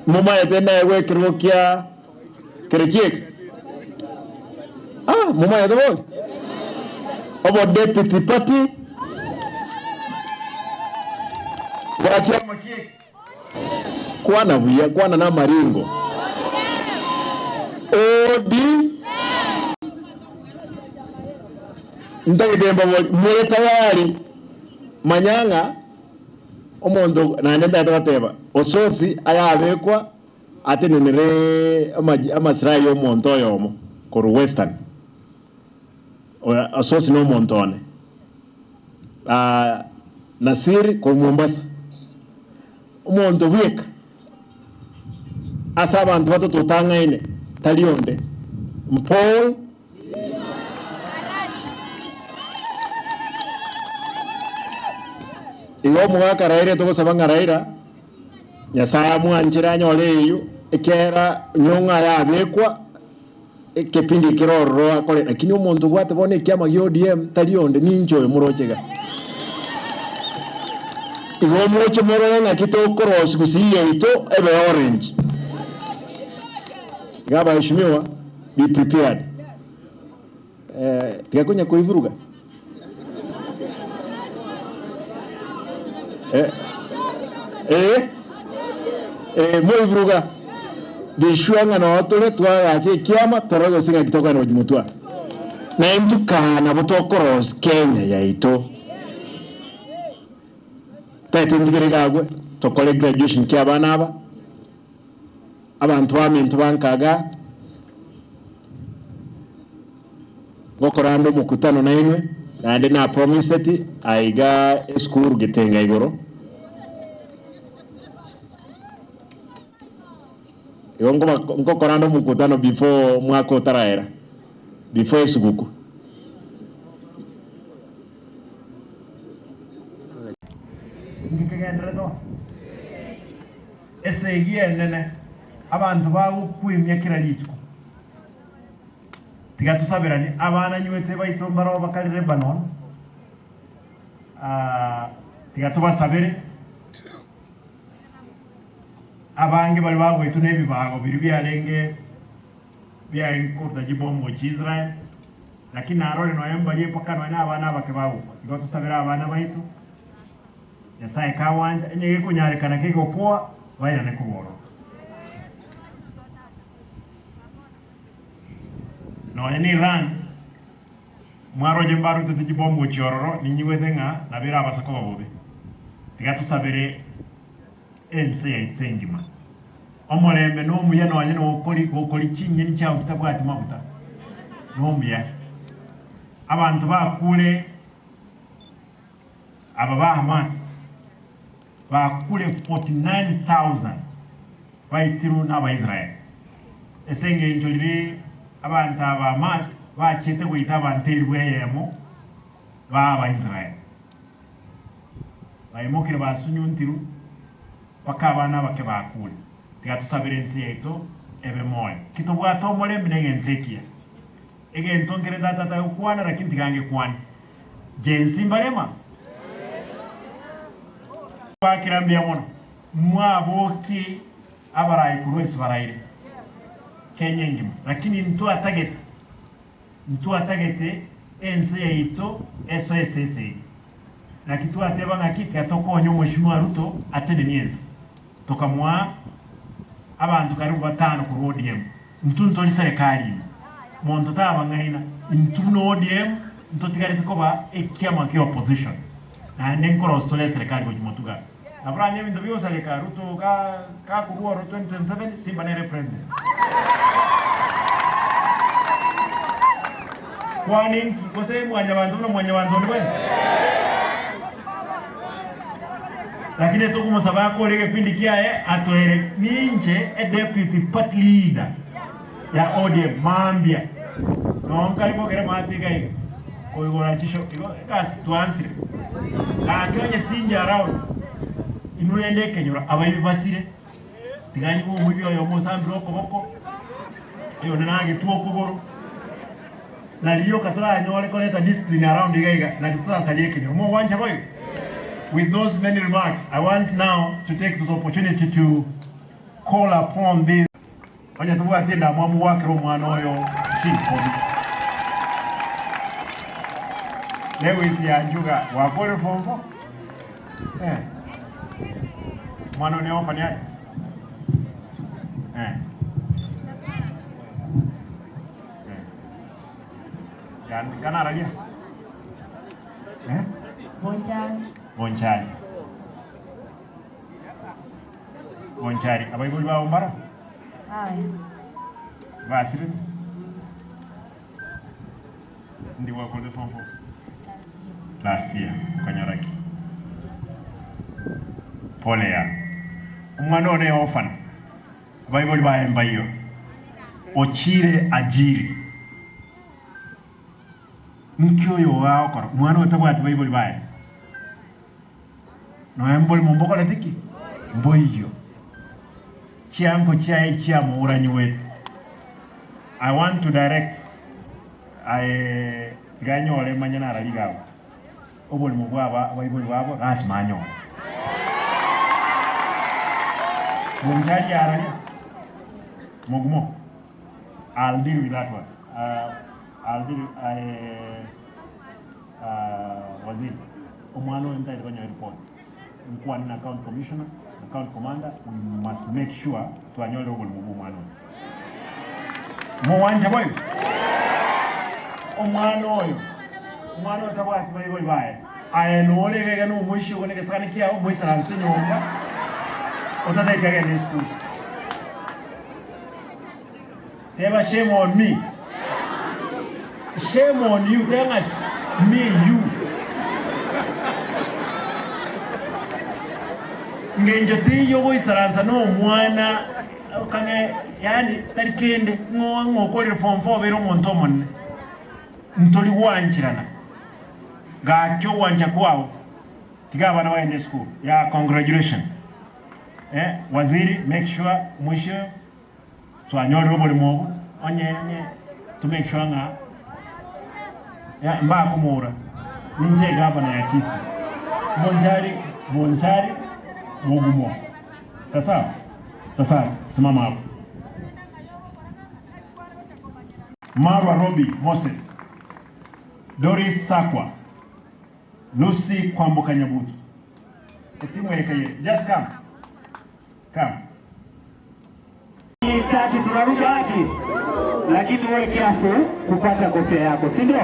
momaete naegwe ekerogo kia. Kere kieka? Ah, momanyete bori? Obo deputy party bwa kiama kieka? Kwana buya, kwana na amaringo. OD Ntagete mbabori, more tayari? Manya ng'a omonto naende ntagete goteba, Osotsi ayabekwa Atenenere amasilahi y'omonto oyomo korwa Western, Osotsi nomonto one, Nasir korwa Mombasa, omonto bweka. Ase abanto batato otang'aine, tari onde. Paul. Igo omogaka Raila togosaba ng'a Raila, Nyasae amwanchere anyore eyio, ekiagera nyong'o aye abekwa, ekepindi ekere ororo akore, lakini omonto obwate bono ekiama gia ODM tari onde, ninche oyo moroche iga. Igo moche morore ng'aki tokorosia gusii yaito ebe orange. Iga abaheshimiwa, be prepared. Tiga konya koiburuga. Eh, eh, moiburuga. Be sure ng'a noo tore twagacha ekiama torore gose ng'aki tokogenda gochia motwe aa. Na intwe kaa nabo tokorosia Kenya yaito. Tete ntigere iga agwo tokore graduation kia abana aba, abanto baminto bankaga. Ngokora ande omokutano nainwe, naende napromiseti aiga esukuru getenga igoro. Igo nkoba ngokora ande omokutano before omwaka otaraera, before esuguku. Inki kegenderete oo? Esegi enene, abanto bagokwemia kera rituko. Tiga tosaberanie abana nywete baito mbarabwo bakare Lebanon, tiga tobasabere. Abange baria bagoetwa nebibago biria biarenge biarenge koruta chibomu gochia Israel, lakini narore nonya mbaria mpaka nonya na abana abake bagokwa. Igo tosabere abana baito, Nyasaye kagwancha, onye gekonyarekana kegopoa, bairane korwa ororo. Nonya ne Iran, mwaroche mbarutete chibomu gochia ororo, ninyigwete ng'a nabo erabase koba bobe. Tiga tosabere ense yaito engima. Omorembe nomuya nonya nokori gokori chinyeni chiao chitabwati maguta, nomuya. Abanto bakure aba ba Hamas bakure 49,000 baitirwe n'Abaisraeli, ase engencho riria abanto aba Hamas bachete goita abanto elifu eyemo ba Abaisraeli. Baimokire basunyuntirwe mpaka abana abake bakure. Tiga tosabere ense yaito ebe moyo. Ki tobwate omorembe na egento ekiya. Egento nkere tata tagokwana lakini tiga ngekwane. Jensi mbarema? Bakira mbuya mono. Mwabokie abarai korwa ase baraire Kenya engima lakini ntwatagete ntwatagete ense yaito esoe ase esegi naki twateba ng'aki tiga tokonye omweshimiwa Ruto atenenie ense tokamoa abanto karibu batano korwa ODM intwe ntori serikali ime monto tabang'aina intwe buna ODM ntotigarete koba ekiama kia opposition naende nkorosia tore eserikali gochia motuga. Naboranie ebinto bi'ogosareka, Ruto gakorua oro 2027, Simba nere president. Kwane inki? Gose mwanyabanto buna mwanyabanto onde bwensi? Lakini etokomosaba akore egepindi kiaye atoere ninche e deputy party leader ya ODM mambia noo nkare kogera maate iga iga koigora chisho igo egasi twansire gaki onye tinche around inwe rende ekenyoro abaibi basire tiga nyigwe omoibi oyomo osambire okoboko oyonde nagetwe okogoro nari rioka toranyore koreta discipline around iga iga nari torasarie ekenyoro mogwancha boigo? With those many remarks I want now to take this opportunity to call upon this. Onye tobwati endamwamu goakera omwana oyo chinkobi. Lewis Yanjuga gwakorire form four? Eh. Omwana one orphan are? Eh. Eh. Yan kanararia? Eh? Bonchari. Bonchari. Bonchari, abaibori bao mbaro? Aye. Basirete? Ndi gwakorete form four? Last year. Last year, okanyora ki? Pole ya. Omwana one orphan. Abaibori baye mbaiyo. Ochire Ajiri. Nki oyo ogakora? Omwana oyo tabwati baibori baye. Nonya mborimo mbokorete ki? Mboiyo. Chiango chiaye chiamouranyuete. I want to direct aye tiga nyore manye narari iga abwo. Oborimo bwa aba abaibori babo lasima anyore. Bonchari araria mogumo. I'll deal with that one. I'll deal aye waziri omwana oyo ntari konyora report. Nkwane na county commissioner na county commander we must make sure twanyorire oborimo bwa omwana oyo. Mogwancha boigo? Omwana oyo, omwana oyo tabwati baibori baye. Aye nore iga iga nomoisia ogo negesagane kiao, moisaransete nyomba, otatageti agende esukuru. Teba shame on me. Shame on you, teba ng'a me you. Ngencho teiyo goisaransa na omwana okang'e yaani tari kende ng'o ng'o okorire form four obeire omonto omonene. Ntori gwancherana. Gaki ogwancha kwao tiga abana bagende esukuru. Yeah congratulation. Eh waziri make sure mwisho Twanyorire oborimo obo, onye onye to make sure ng'a ya mbakomoura, ninche egavana ya Kisii, Bonchari Bonchari Mugumo. Sasa sasa simama hapo. Marwa Robi Moses, Doris Sakwa, Lucy Kwamboka Nyabuto. Etimu eye ekaye. Just come. Come. Tatu tunaruka wapi? Lakini uwe careful kupata kofia yako, si ndio?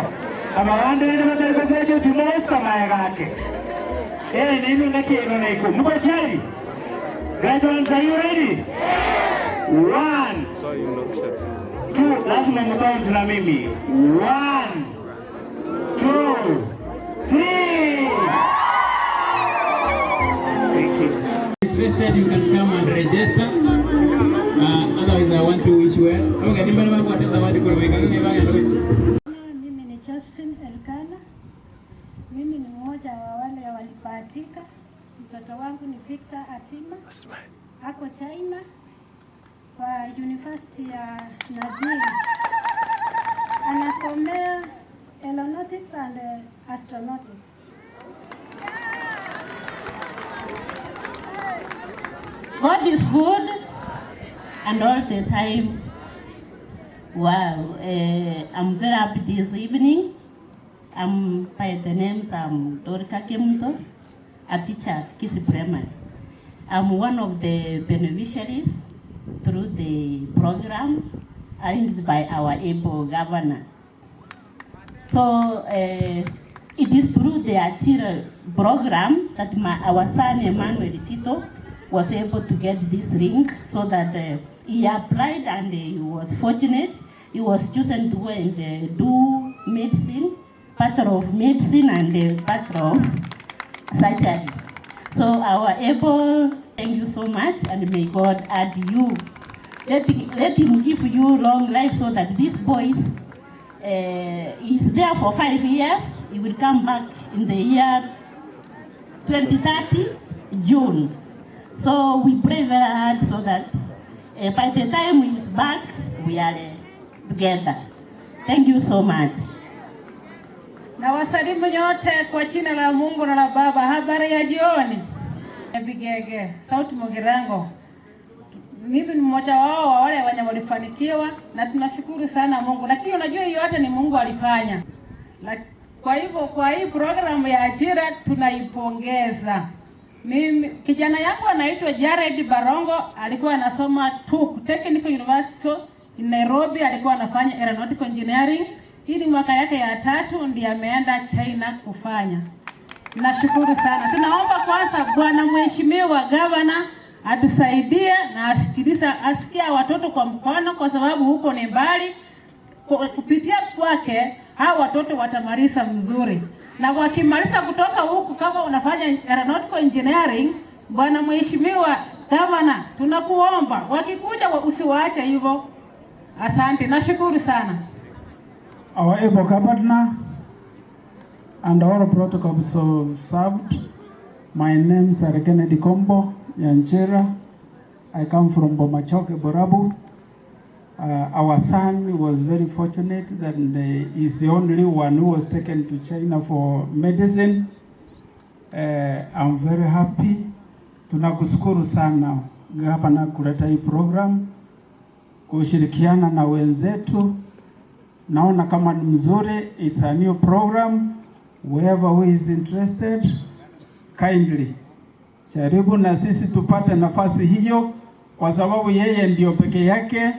Abawande nende batari kugraduate mosika maya gake. Eh, nini ngaki eno naiko. Mko tayari? Graduates are you ready? One. Two, lazima mkaunt na mimi. One, two, three. Thank you. Interested, you can come and register. Otherwise, I want to wish well. Okay, nimbere babwate zawadi korwa ikagenge bagenda gochi. Mimi ni Josephine Elkana. Mimi ni mmoja wa wale walibahatika. Mtoto wangu ni Victor Atima, ako China kwa University ya Nanjing. Anasomea aeronautics and astronautics. God is good and all the time. Wow, I'm very happy this evening. I'm by the names, I'm Dorika Kemunto, a teacher at Kisii Primary. I'm one of the beneficiaries through the program arranged by our able governor. So it is through the Ajira program that our son Emmanuel Tito was able to get this ring, so that he applied and he was fortunate. He was chosen to go and do medicine, Bachelor of Medicine and Bachelor of Surgery. So our able, thank you so much, and may God add you. Let him give you long life so that these boys, is there for 5 years. He will come back in the year 2030, June. So we pray very hard so that by the time he is back, we are together. Thank you so much. Na wasalimu nyote kwa jina la Mungu na la Baba. Habari ya jioni. Bigege, Sauti Mugirango. Mimi ni mmoja wao wa wale wenye walifanikiwa na tunashukuru sana Mungu. Lakini unajua hiyo yote ni Mungu alifanya. Kwa hivyo kwa hii programu ya ajira tunaipongeza. Mimi kijana yangu anaitwa Jared Barongo, alikuwa anasoma TUK, Technical University in Nairobi, alikuwa anafanya aeronautical engineering. Hii ni mwaka yake ya 3 ndiye ameenda China kufanya. Nashukuru sana. Tunaomba kwanza Bwana Mheshimiwa Governor atusaidie na asikie watoto kwa mkono, kwa sababu huko ni mbali. Kupitia kwake hao watoto watamaliza mzuri. Na wakimaliza kutoka huku, kama unafanya aeronautical engineering, Bwana Mheshimiwa Gavana, tunakuomba wakikuja usiwaache hivyo. Asante, nashukuru sana. Our able governor and all protocols observed. My name is Kennedy Kombo Nyanchera. I come from Bomachoge, Borabu. Our son was very fortunate that he's the only one who was taken to China for medicine. I'm very happy. Tunakushukuru sana gavana kuleta hii program, kushirikiana na wenzetu. Naona kama ni mzuri, it's a new program. Whoever who is interested, kindly jaribu na sisi tupate nafasi hiyo, kwa sababu yeye ndio peke yake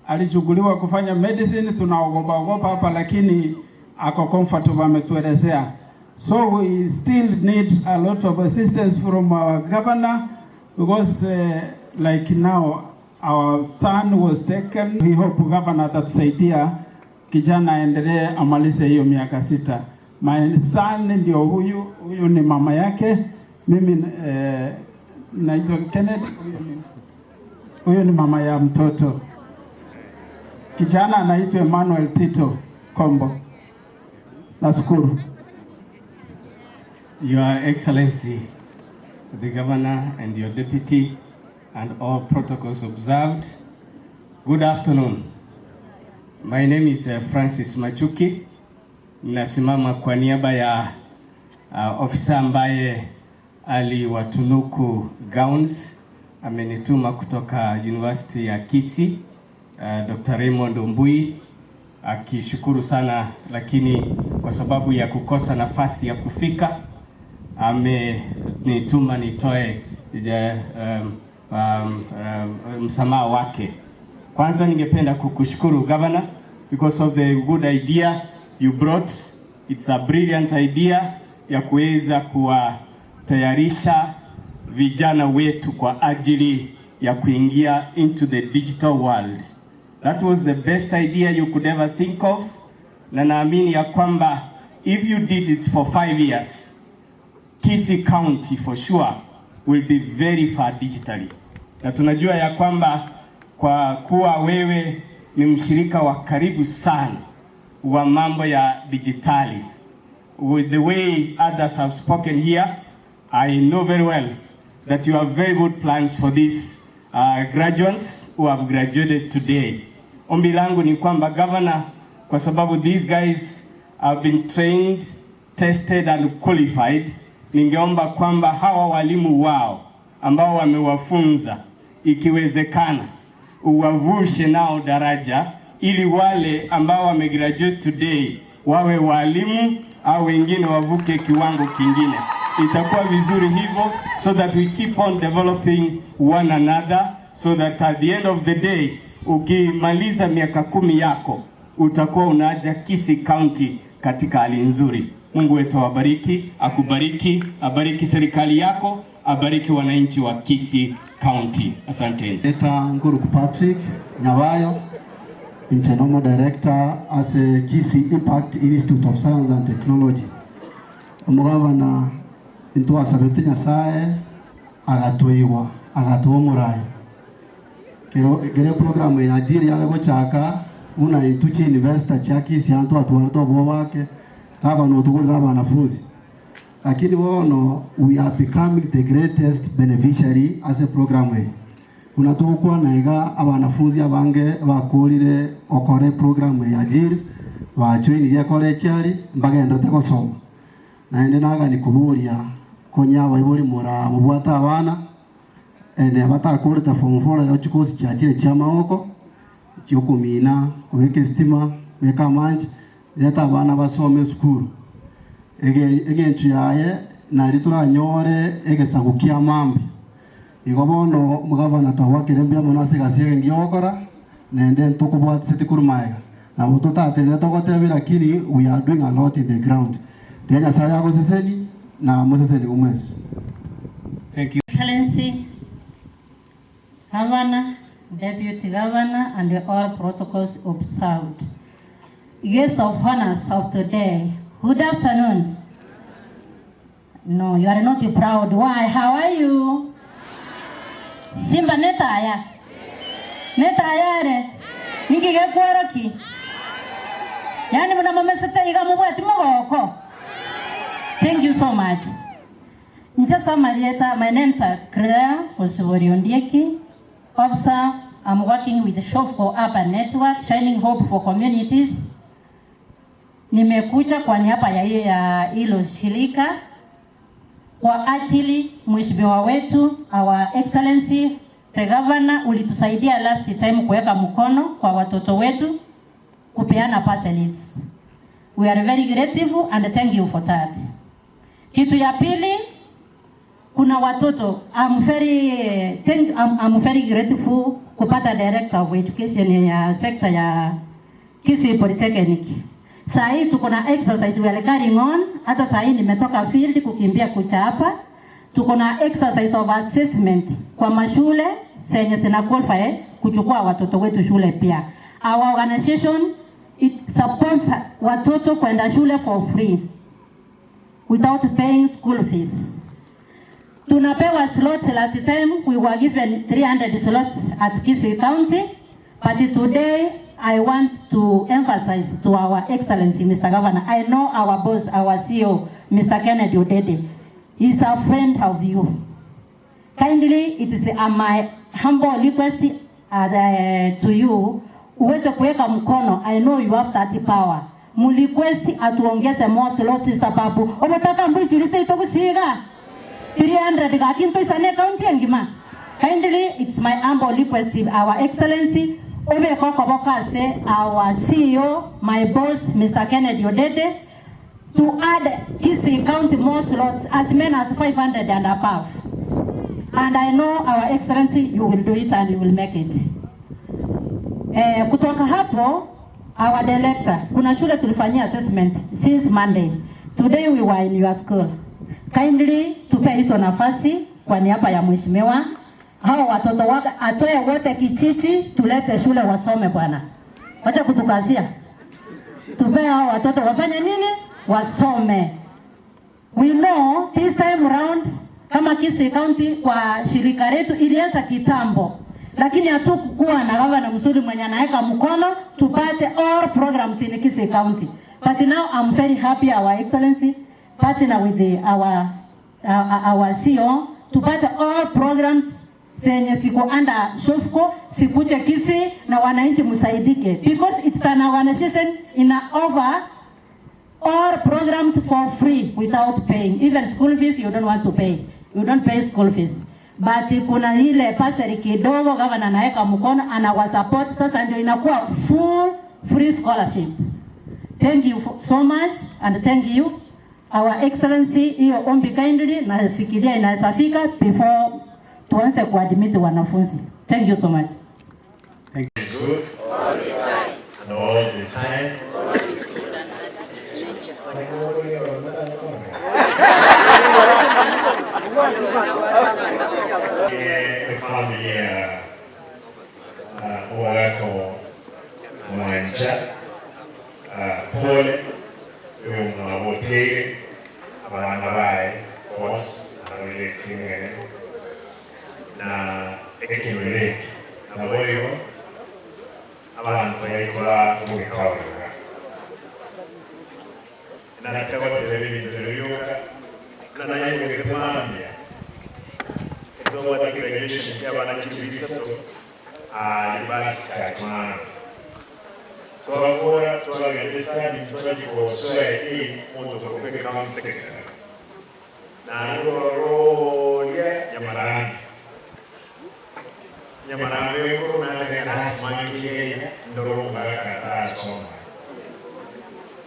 alichukuliwa kufanya medicine. Tunaogopa ogopa hapa, lakini ako comfortable, ametuelezea. So we still need a lot of assistance from our governor because like now our son was taken. We hope governor atatusaidia kijana aendelee amalize hiyo miaka 6. My son ndio huyu, huyu ni mama yake. Mimi naitwa Kenneth, huyu ni mama ya mtoto. Kijana anaitwa Emmanuel Tito Kombo. Nashukuru. Your Excellency, the Governor and your Deputy, and all protocols observed. Good afternoon. My name is Francis Machuki. Nasimama kwa niaba ya ofisa ambaye aliwatunuku gowns. Amenituma kutoka University ya Kisii, Dr. Raymond Ombui, akishukuru sana, lakini kwa sababu ya kukosa nafasi ya kufika amenituma nitoe msamaha wake. Kwanza ningependa kukushukuru Governor because of the good idea you brought. It's a brilliant idea ya kuweza kuwatayarisha vijana wetu kwa ajili ya kuingia into the digital world. That was the best idea you could ever think of, na naamini ya kwamba if you did it for 5 years, Kisii County for sure will be very far digitally. Na tunajua ya kwamba kwa kuwa wewe ni mshirika wa karibu sana wa mambo ya digitali, with the way others have spoken here, I know very well that you have very good plans for these graduates who have graduated today. Ombi langu ni kwamba Governor, kwa sababu these guys have been trained, tested and qualified, ningeomba kwamba hawa walimu wao ambao wamewafunza, ikiwezekana uwavushe nao daraja ili wale ambao wamegraduate today wawe walimu au wengine wavuke kiwango kingine. Itakuwa vizuri hivyo, so that we keep on developing one another, so that at the end of the day ukimaliza miaka 10 yako utakuwa unaaja Kisii County katika hali nzuri. Mungu wetu awabariki, akubariki, abariki serikali yako, abariki wananchi wa Kisii County. Asanteni. Eta Nguru Patrick Nyawayo, Internal Director as a Kisii Impact Institute of Science and Technology. Omugavana intwasabete Nyasaye agatuiwa agatuomurai kero programu ya ajiri yale gochaka una intuchi investor cha Kisii antu atwarto bo wake gavana utugurira wanafunzi, lakini wono we are becoming the greatest beneficiary as a program we unatukwa naiga abanafunzi abange bakurire okore program ya ajiri bajoinirie college ari mbagendete gosoma naende naga nikuburia konya baibori mura mubwata abana ene batakurite form 4 rero chikosi chiachire chia maoko chiokumina kubika estima kubika amanche leta abana basome esukuru egencho yaye nari turanyore egesagu kia mambi igo bono mugavana twagwakire mbia mono ase egasi ege ngiogokora nende ntukubwatiseti korwa maega nabo totaterere togotebia lakini we are doing a lot in the ground. Tiga Nyasaye agoseseni na moseseni omwesi. Thank you. Excellency, Governor, Deputy Governor, and all protocols observed. Guests of honors of today, good afternoon. No, you are not proud. Why? How are you? Simba netaya? Netaya ere? Ninki gekworoki? Yaani buna momesete iga mobwati mogoko? Thank you so much. Inche ase amarieta, my name's Claire Osibori Ondieki, officer, I'm working with Shofco Urban Network, Shining Hope for Communities. Nimekuja kwa niaba ya hilo shirika kwa ajili mheshimiwa wetu Our Excellency the Governor, ulitusaidia last time kuweka mkono kwa watoto wetu kupeana parcels. We are very grateful and thank you for that. Kitu ya pili, kuna watoto I'm very, thank, I'm very grateful kupata director of education ya sector ya Kisii Polytechnic. Saa hii tuko na exercise we are carrying on. Hata saa hii nimetoka field kukimbia kucha hapa. Tuko na exercise of assessment kwa mashule zenye zina qualify kuchukua watoto wetu shule pia. Our organization it supports watoto kwenda shule for free without paying school fees. Tunapewa slots. Last time we were given 300 slots at Kisii County, but today I want to emphasize to our Excellency Mr. Governor, I know our boss, our CEO, Mr. Kennedy Odede, is a friend of you. Kindly, it is my humble request to you, uweze kuweka mkono. I know you have that power. Murequest atuongeze more slots sababu obotaka mbuchirise itokusiga 300 gakinto isane county engima. Kindly, it's my humble request, Our Excellency, obe kokobokase our CEO, my boss, Mr. Kennedy Odede, to add Kisii County more slots, as many as 500 and above. And I know, Our Excellency, you will do it and you will make it. Kutoka hapo, our director, kuna shule tulifanyia assessment since Monday. Today we were in your school. Kindly tupe hizo nafasi kwa niaba ya mheshimiwa. Hao watoto wake atoe wote kichichi, tulete shule wasome bwana. Wacha kutukazia. Tupe hao watoto wafanye nini? Wasome. We know this time round kama Kisii County kwa shirika letu ilianza kitambo, lakini hatukuwa na gavana mzuri mwenye anaweka mkono tupate all programs in Kisii County. But now I'm very happy Our Excellency partner with our CEO tupate all programs zenye ziko under Shofco sikuje Kisii na wananchi msaidike, because it's an organization ina offer all programs for free without paying. Even school fees you don't want to pay. You don't pay school fees. But kuna ile bursary kidogo gavana anaweka mkono anawasupport, sasa ndio inakuwa full free scholarship. Thank you so much and thank you Our Excellency. Hiyo ombi kindly nafikiria inaweza fika before tuanze kuadmit wanafunzi. Thank you so much. Thank you. Good. All the time. And all the time. God is good and that is his nature. Familia wako Mwanja, pole uyo mwaboteire abana baye boss arorire na ekinyoro eki nabo igo abantu baikora ogwikaurira natagotebe ebintu byoka nanayegete mambia etobwate graduation ky'abaana kiri bisatu university kachimana twakora twagende study twagikosoa in mundu kupeke county secretary narororya nyamarangi nyamarangi wekuru natengenasimankiye ndorongakatasoma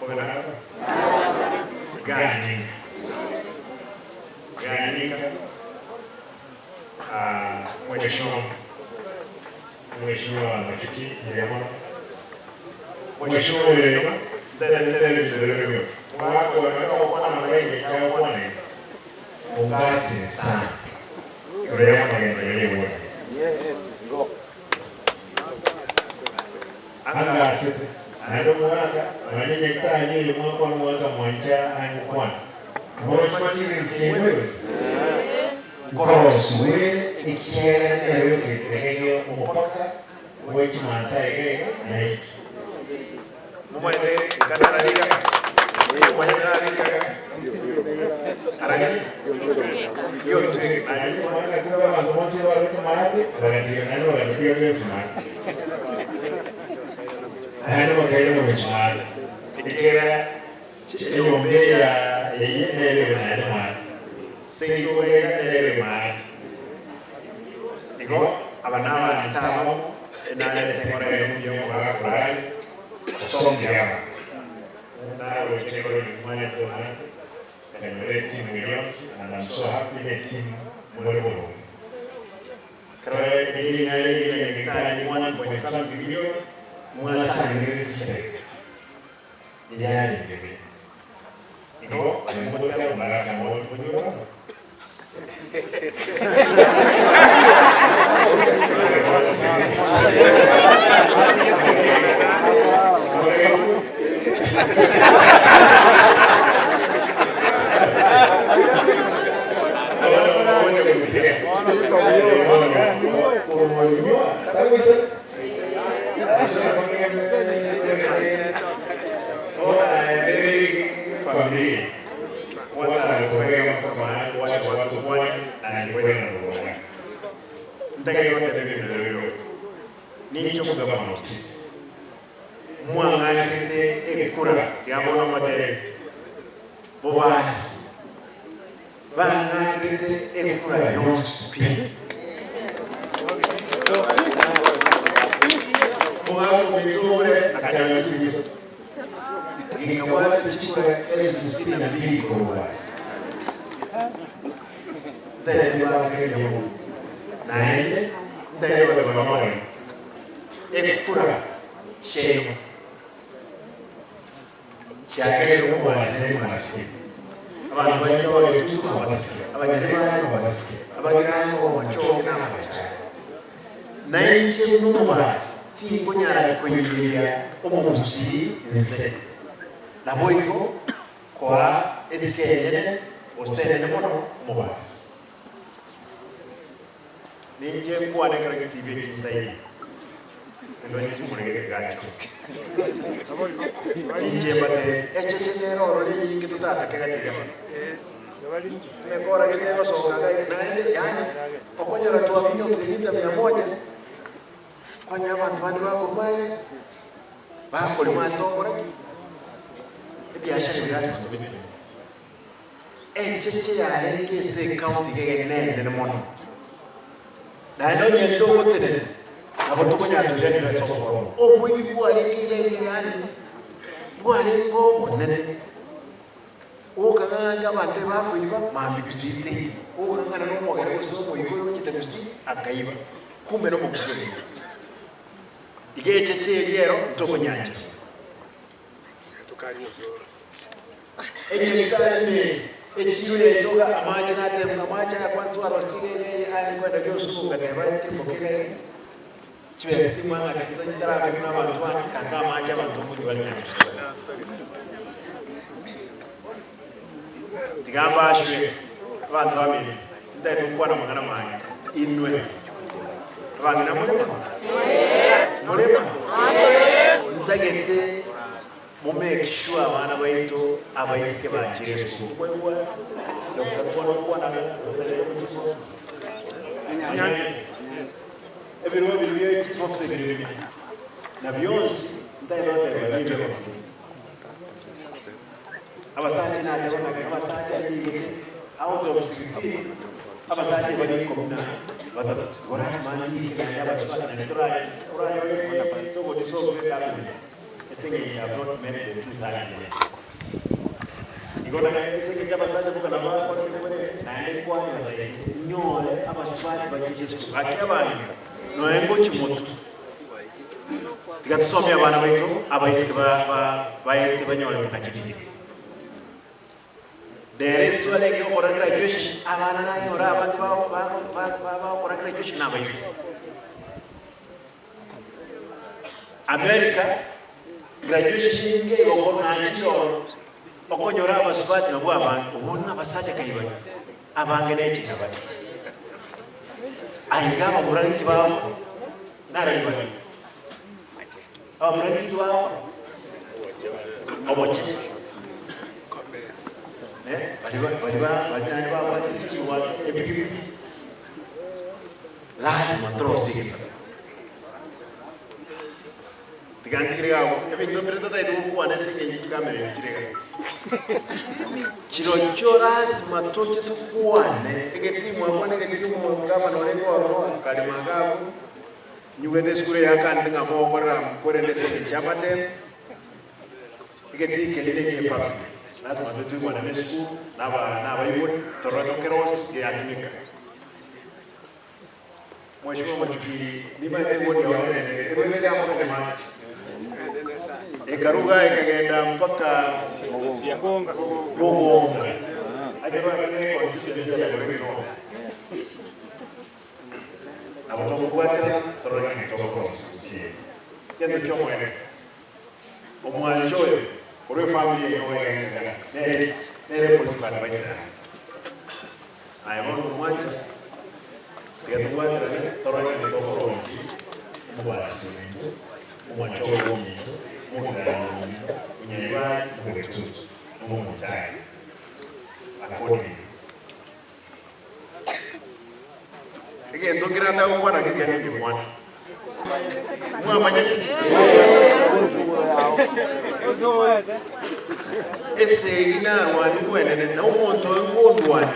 obenako ganyika ganyika mheshimiwa Mheshimiwa Machuki Nyema Mheshimiwa Nyema tele wako wanakwana wengi chakwane ungasi sana Rema maendeleo wote anga sete ando mwaka manyenye kitanye mwaka mwaka mwanja angukwana Morochwachiri msienwewe Koroswe. Ekiagera nere oyoketeregeria omopaka bwe chimansa iga iga na inki. Momanyete nkanarariga, momanyete nararikaga, arari giotweka, naye momanyete ng'a abanto bonsi abarwete maate, bagatiga naende bagatiga bwensi maate. Naende bakairana gochia maate, ekiagera enyomba eya eye nere ere naende maate, seito iga nere ere maate. Igo aba nabaanto abamo, narete engoro ere omuya omogaka orare, osomire abanto. Naroche igoro rimwanete omanyete, nkanyora etimu eria yonsi and I'm so happy ne etimu more boronge. Ekero edeni yarenge ya nyagetari one point something million, mwasangerereti chidakika, eyarenge buya. Igo aye mogoteba omogaka nabo tonyora. Ntagete goteba ebinto ebi bioka, ninche omogabana o Kisii. Mwang'achete ekura, tiga bono motebe, Bobasi, bang'acherete ekura yonsi pi. Omogaka ominto obure akanyora chibesa. Ninkabwate chikura elfu sitini na mbili korwa Bobasi. Ntaete goaka ebiamono, naende ntaete goteba nomorembe. Ekura chiaino chiakerire omobasi naende mwasike. Abanto baito abagetutu mwabasike, abanyaribaya mwabasike, abagirani obomachoge na amachaye. Nainche buna omobasi tinkonyara koiyeria omogusii inse. Naboigo koa esike enyene gose enene mono omobasi. Ninche nkwane ekero getibi eki ntaiyo, kendo nchimurege ekegacho. Ninche mbatebie, Echeche nere ororo enyinge totatake gati gati. Emekora gete egosoka iga iga naende, yaani okonyora twaminyokire mita mia moja, onye abanto bande bakorwa aye, bakorema ase togokora ki? Ebiashara ebi lazima tobiteme. Echeche yarenge ase ecounty iga iga nenene mono, naende onye togotenena nabo tokonyara toiranire ase oboronge. Oboibi bwarenge iga iga yaani bwarenge obonene, okang'ang'a abanto ebakoiba mambia gusii teiyo, okang'ana na omogere gose omoikoyo ochete gusii akaiba, kumbe na omogusii ominto. Iga echeche eria ero ntokonyanchera. Enyagitari ime echiro yaitoka amache natebuka amache aya kwanza twarosire iga iga iga aya nkoenda giosubu ngateba ntirimboke iga iga chibesa timwang'ake ntarabe buna abanto bande kanga amache abanto nkonywa bare nyagusuba. Tiga mbashwe abanto baminto tintagete gokwana amang'ana mange inwe abang'ina morema? Morema? Ntagete Mo make sure abana baito abaiseke bachire esukuru. Nkoigwa Doctor Kwana okwana ng'a otarebe gochia chief office. Onyange. Ebirogo biria bia chief office bire bire. Na bionsi ntagete goteba nebia abamura. Abasacha nateba ng'a abasacha nigete out of 16 abasacha ebare ikomi na batato. Igo lasima ndike naende abasubati naende toranyore togodisolve ecabinet. Ase engencho ya not met the two third yet. Igo naende ase engencho abasacha boka nabo bakorire kore, naende nkwanera ise, nyore abasubati bachiche esukuru. Gaki abang'ina, noe ngochia motwe. Tiga tusomie abana baito abaiseke ba ba baete banyore buna chidigiri. Rero ase twarenge gokora graduation, abana nanyora abange ba ba ba bagokora graduation na abaiseke. America, graduation enyinge egokorwa nachire ororo, okonyora abasubati nabwo abange, obwo nabasacha kai bare, abange nechina bare. Aiga abamura ninki bagokora? Naraigwanire. Abamura ninki bagokora? Obochenu. Eh, baria ba- baria ba- baria naende babwate chingwa epikipiki, lazima torosie egesaku. Tiga ntigere iga abwo, ebinto mbire totagete gokwana ase eng'encho chikamera ebi chire iga. Chirochio lasima toche tokwane, egetimu abwo na egetimu omogabana orenge ororo akarema iga abwo, nyugete esukuru eye akande ng'a mogokorera korende ase eng'encho y'amatemu, egetii keria na ekie public. Lasima toche toigwane na esukuru, na aba na abaibori, torore tokerosie geatumeka. Mheshimiwa Machuki, nimanyete ewodi yao nenene, erwete amo Kanyamache, ekaruga ekagenda mpaka Bogonga, ekero ne constituency ya Dagoretti North. Nabo tokobwatera torore ng'a togokora gusii. Gento ki'omoerio, omwancho oyo korwa efamiri yaino oegenete nere nere political adviser yaye. Aye bono omwancha, tiga tobwaterane torore ng'a tokoroisia omobasi ominto, omwancha oye ominto, omogirani ominto, onyaibari, omogetutu, na omomochari accordingly. Egento nkeratae gokwana getiga ningekwane. Mwamanyete? Esegi narwanigwe enene, na omonto oyo nkondwania.